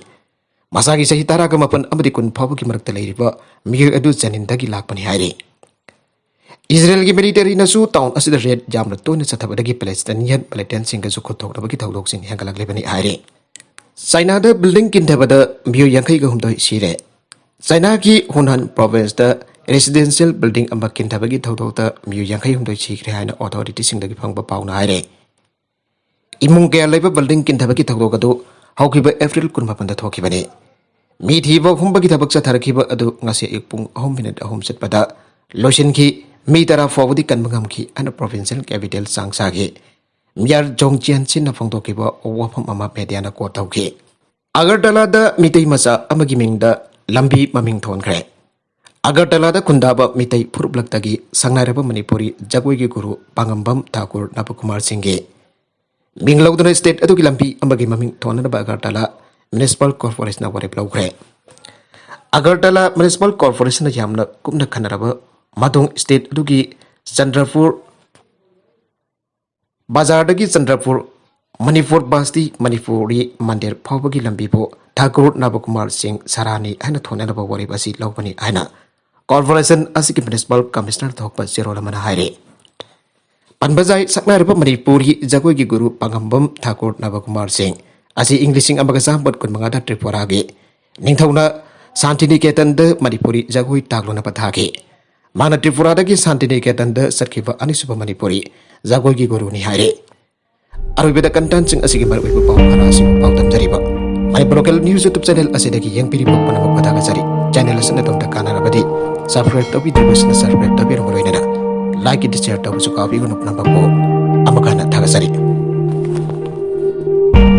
ꯃꯁꯥꯒꯤ ꯆꯍꯤ ꯇꯔꯥꯒ ꯃꯥꯄꯟ ꯑꯃꯗꯤ ꯀꯨꯟ ꯐꯥꯎꯕꯒꯤ ꯃꯔꯛꯇ ꯂꯩꯔꯤꯕ ꯃꯤꯑꯣꯏ ꯑꯗꯨ ꯖꯅꯤꯟꯗꯒꯤ ꯂꯥꯛꯄꯅꯤ ꯍꯥꯏꯔꯤ꯫ ꯏꯖꯔꯦꯜꯒꯤ ꯃꯤꯂꯤꯇꯔꯤꯅꯁꯨ ꯇꯥꯎꯟ ꯑꯁꯤꯗ ꯔꯦꯗ ꯌꯥꯝꯅ ꯇꯣꯏꯅ ꯆꯠꯊꯕꯗꯒꯤ ꯄꯦꯂꯦꯁꯇꯥꯏꯅꯤꯌꯟ ꯃꯤꯂꯤꯇꯦꯟꯁꯤꯡꯒꯁꯨ ꯈꯨꯠꯊꯣꯛꯅꯕꯒꯤ ꯊꯧꯗꯣꯛꯁꯤꯡ ꯍꯦꯟꯒꯠꯂꯛꯂꯤꯕꯅꯤ ꯍꯥꯏꯔꯤ꯫ ꯆꯥꯏꯅꯥꯗ ꯕꯤꯜꯗꯤꯡ ꯀꯤꯟꯊꯕꯗ ꯃꯤꯑꯣꯏ ꯌꯥꯡꯈꯩꯒ ꯍꯨꯝꯗꯣꯏ ꯁꯤꯔꯦ꯫ ꯆꯥꯏꯅꯥꯒꯤ ꯍꯨꯅꯥꯟ ꯄ꯭ꯔꯣꯚꯤꯟꯁꯇ ꯔꯦꯁꯤꯗꯦꯟꯁꯤꯌꯦꯜ ꯕꯤꯜꯗꯤꯡ ꯑꯃ ꯀꯤꯟꯊꯕꯒꯤ ꯊꯧꯗꯣꯛꯇ ꯃꯤꯑꯣꯏ ꯌꯥꯡꯈꯩ ꯍꯨꯝꯗꯣꯏ ꯁꯤꯈ꯭ꯔꯦ ꯍꯥꯏꯅ ꯑꯣꯊꯣꯔꯤꯇꯤꯁꯤꯡꯗꯒꯤ ꯐꯪꯕ ꯄꯥꯎꯅ ꯍꯥꯏꯔꯦ꯫ ꯏꯃꯨꯡ ꯀꯌꯥ ꯂꯩꯕ ꯕꯤꯜꯗꯤꯡ ꯀꯤꯟꯊꯕꯒꯤ ꯊꯧꯗꯣꯛ ꯑꯗꯨ ꯍꯧꯈꯤꯕ ꯑꯦꯄ꯭ꯔꯤꯜ ꯀꯨꯟꯃꯥꯄꯟꯗ ꯊꯣꯛꯈꯤꯕꯅꯤ꯫ ꯃꯤ ꯊꯤꯕ ꯍꯨꯝꯕꯒꯤ ꯊꯕꯛ ꯆꯠꯊꯔꯛꯈꯤꯕ ꯑꯗꯨ ꯉꯁꯤ ꯑꯌꯨꯛ ꯄꯨꯡ ꯑꯍꯨꯝ ꯃꯤꯅꯤꯠ ꯑꯍꯨꯝ ꯆꯠꯄꯗ ꯂꯣꯏꯁꯤꯟꯈꯤ꯫ ꯃꯤ ꯇꯔꯥ ꯐꯥꯎꯕꯗꯤ ꯀꯟꯕ ꯉꯝꯈꯤ ꯍꯥꯏꯅ ꯄ꯭ꯔꯣꯚꯤꯟꯁꯤꯌꯦꯜ ꯀꯦꯄꯤꯇꯦꯜ ꯆꯥꯡꯁꯥꯒꯤ ꯃꯤꯌꯥꯔ ꯖꯣꯡ ꯆꯤꯌꯥꯟ ꯁꯤꯟꯅ ꯐꯣꯡꯗꯣꯛꯈꯤꯕ ꯋꯥꯐꯝ ꯑꯃ ꯃꯦꯗꯤꯌꯥꯅ ꯀꯣꯠ ꯇꯧꯈꯤ꯫ ꯑꯒꯔꯇꯂꯥꯗ ꯃꯤꯇꯩ ꯃꯆꯥ ꯑꯃꯒꯤ ꯃꯤꯡꯗ ꯂꯝꯕꯤ ꯃꯃꯤꯡ ꯊꯣꯟꯈ꯭ꯔꯦ꯫ ꯑꯒꯔꯇꯂꯥꯗ ꯈꯨꯟꯗꯥꯕ ꯃꯤꯇꯩ ꯐꯨꯔꯨꯞꯂꯛꯇꯒꯤ ꯁꯛꯅꯥꯏꯔꯕ ꯃꯅꯤꯄꯨꯔꯤ ꯖꯒꯣꯏꯒꯤ ꯒꯨꯔꯨ ꯄꯥꯉꯝꯕꯝ ꯊꯥꯀꯨꯔ ꯅꯕꯀꯨꯃꯥꯔ ꯁꯤꯡꯒꯤ ꯃꯤꯡ ꯂꯧꯗꯨꯅ ꯁ꯭ꯇꯦꯠ ꯑꯗꯨꯒꯤ ꯂꯝꯕꯤ ꯑꯃꯒꯤ ꯃꯃꯤꯡ ꯊꯣꯟꯅꯅꯕ ꯑꯒꯔꯇꯂꯥ ꯃ꯭ꯌꯨꯅꯤꯁꯤꯄꯥꯜ ꯀꯣꯔꯄꯣꯔꯦꯁꯟꯅ ꯋꯥꯔꯦꯞ ꯂꯧꯈ꯭ꯔꯦ꯫ ꯑꯒꯔꯇꯂꯥ ꯃ꯭ꯌꯨꯅꯤꯁꯤꯄꯥꯜ ꯀꯣꯔꯄꯣꯔꯦꯁꯟꯅ ꯌꯥꯝꯅ ꯀꯨꯞꯅ ꯈꯟꯅꯔꯕ ꯃꯇꯨꯡ ꯁ꯭ꯇꯦꯠ ꯑꯗꯨꯒꯤ ꯆꯟꯗ꯭ꯔꯄꯨꯔ ꯕꯖꯥꯔꯗꯒꯤ ꯆꯟꯗ꯭ꯔꯄꯨꯔ ꯃꯅꯤꯄꯨꯔ ꯕꯁꯇꯤ ꯃꯅꯤꯄꯨꯔꯤ ꯃꯟꯗꯤꯔ ꯐꯥꯎꯕꯒꯤ ꯂꯝꯕꯤꯕꯨ ꯊꯥꯀꯨꯔ ꯅꯕꯀꯨꯃꯥꯔ ꯁꯤꯡ ꯁꯔꯥꯅꯤ ꯍꯥꯏꯅ ꯊꯣꯟꯅꯅꯕ ꯋꯥꯔꯦꯞ ꯑꯁꯤ ꯂꯧꯕꯅꯤ ꯍꯥꯏꯅ ꯀꯣꯔꯄꯣꯔꯦꯁꯟ ꯑꯁꯤꯒꯤ ꯃ꯭ꯌꯨꯅꯤꯁꯤꯄꯥꯜ ꯀꯃꯤꯁꯅꯔ ꯊꯣꯛꯄ ꯆꯦꯔꯣꯜ ꯑꯃꯅ ꯍꯥꯏꯔꯤ꯫ ꯄꯟꯕꯖꯥꯏ ꯁꯛꯅꯥꯏꯔꯕ ꯃꯅꯤꯄꯨꯔꯤ ꯖꯒꯣꯏꯒꯤ ꯒꯨꯔꯨ ꯄꯥꯉꯝꯕꯝ ꯊꯥꯀꯨꯔ ꯅꯕꯀꯨꯃꯥꯔ ꯁꯤꯡ ꯑꯁꯤ ꯏꯪ ꯂꯤꯁꯤꯡ ꯑꯃꯒ ꯆꯥꯃꯥꯄꯟ ꯀꯨꯟꯃꯉꯥꯗ ꯇ꯭ꯔꯤꯄꯨꯔꯥꯒꯤ ꯅꯤꯡꯊꯧꯅ ꯁꯥꯟꯇꯤꯅꯤꯀꯦꯇꯟꯗ ꯃꯅꯤꯄꯨꯔꯤ ꯖꯒꯣꯏ ꯇꯥꯛꯂꯨꯅꯕ ꯊꯥꯈꯤ꯫ ꯃꯥꯅ ꯇ꯭ꯔꯤꯄꯨꯔꯥꯗꯒꯤ ꯁꯥꯟꯇꯤꯅꯤꯀꯦꯇꯟꯗ ꯆꯠꯈꯤꯕ ꯑꯅꯤꯁꯨꯕ ꯃꯅꯤꯄꯨꯔꯤ ꯖꯒꯣꯏꯒꯤ ꯒꯨꯔꯨꯅꯤ ꯍꯥꯏꯔꯦ꯫ ꯑꯔꯣꯏꯕꯗ ꯀꯟꯇꯦꯟꯁꯤꯡ ꯑꯁꯤꯒꯤ ꯃꯔꯨꯑꯣꯏꯕ ꯄꯥꯎ ꯈꯔ ꯑꯁꯤꯕꯨ ꯄꯥꯎꯗꯝꯖꯔꯤꯕ Manipur local news YouTube channel ꯑꯁꯤꯗꯒꯤ ꯌꯦꯡꯕꯤꯔꯤꯕ ꯄꯨꯝꯅꯃꯛꯄꯨ ꯊꯥꯒꯠꯆꯔꯤ꯫ ꯆꯦꯅꯦꯜ ꯑꯁꯤꯅ ꯑꯗꯣꯝꯗ ꯀꯥꯟꯅꯔꯕꯗꯤ ꯁꯕꯁꯀ꯭ꯔꯥꯏꯕ ꯇꯧꯕꯤꯗ꯭ꯔꯤꯕꯁꯤꯅ ꯁꯕꯁꯀ꯭ꯔꯥꯏꯕ ꯇꯧꯕꯤꯔꯝꯕ ꯂꯣꯏꯅꯅ ꯂꯥꯏꯛ ꯑꯃꯗꯤ ꯁꯤꯌꯔ ꯇꯧꯕꯁꯨ ꯀꯥꯎꯕꯤꯒꯅꯨ ꯄꯨꯝꯅꯃꯛꯄꯨ꯫ ꯑꯃꯨꯛ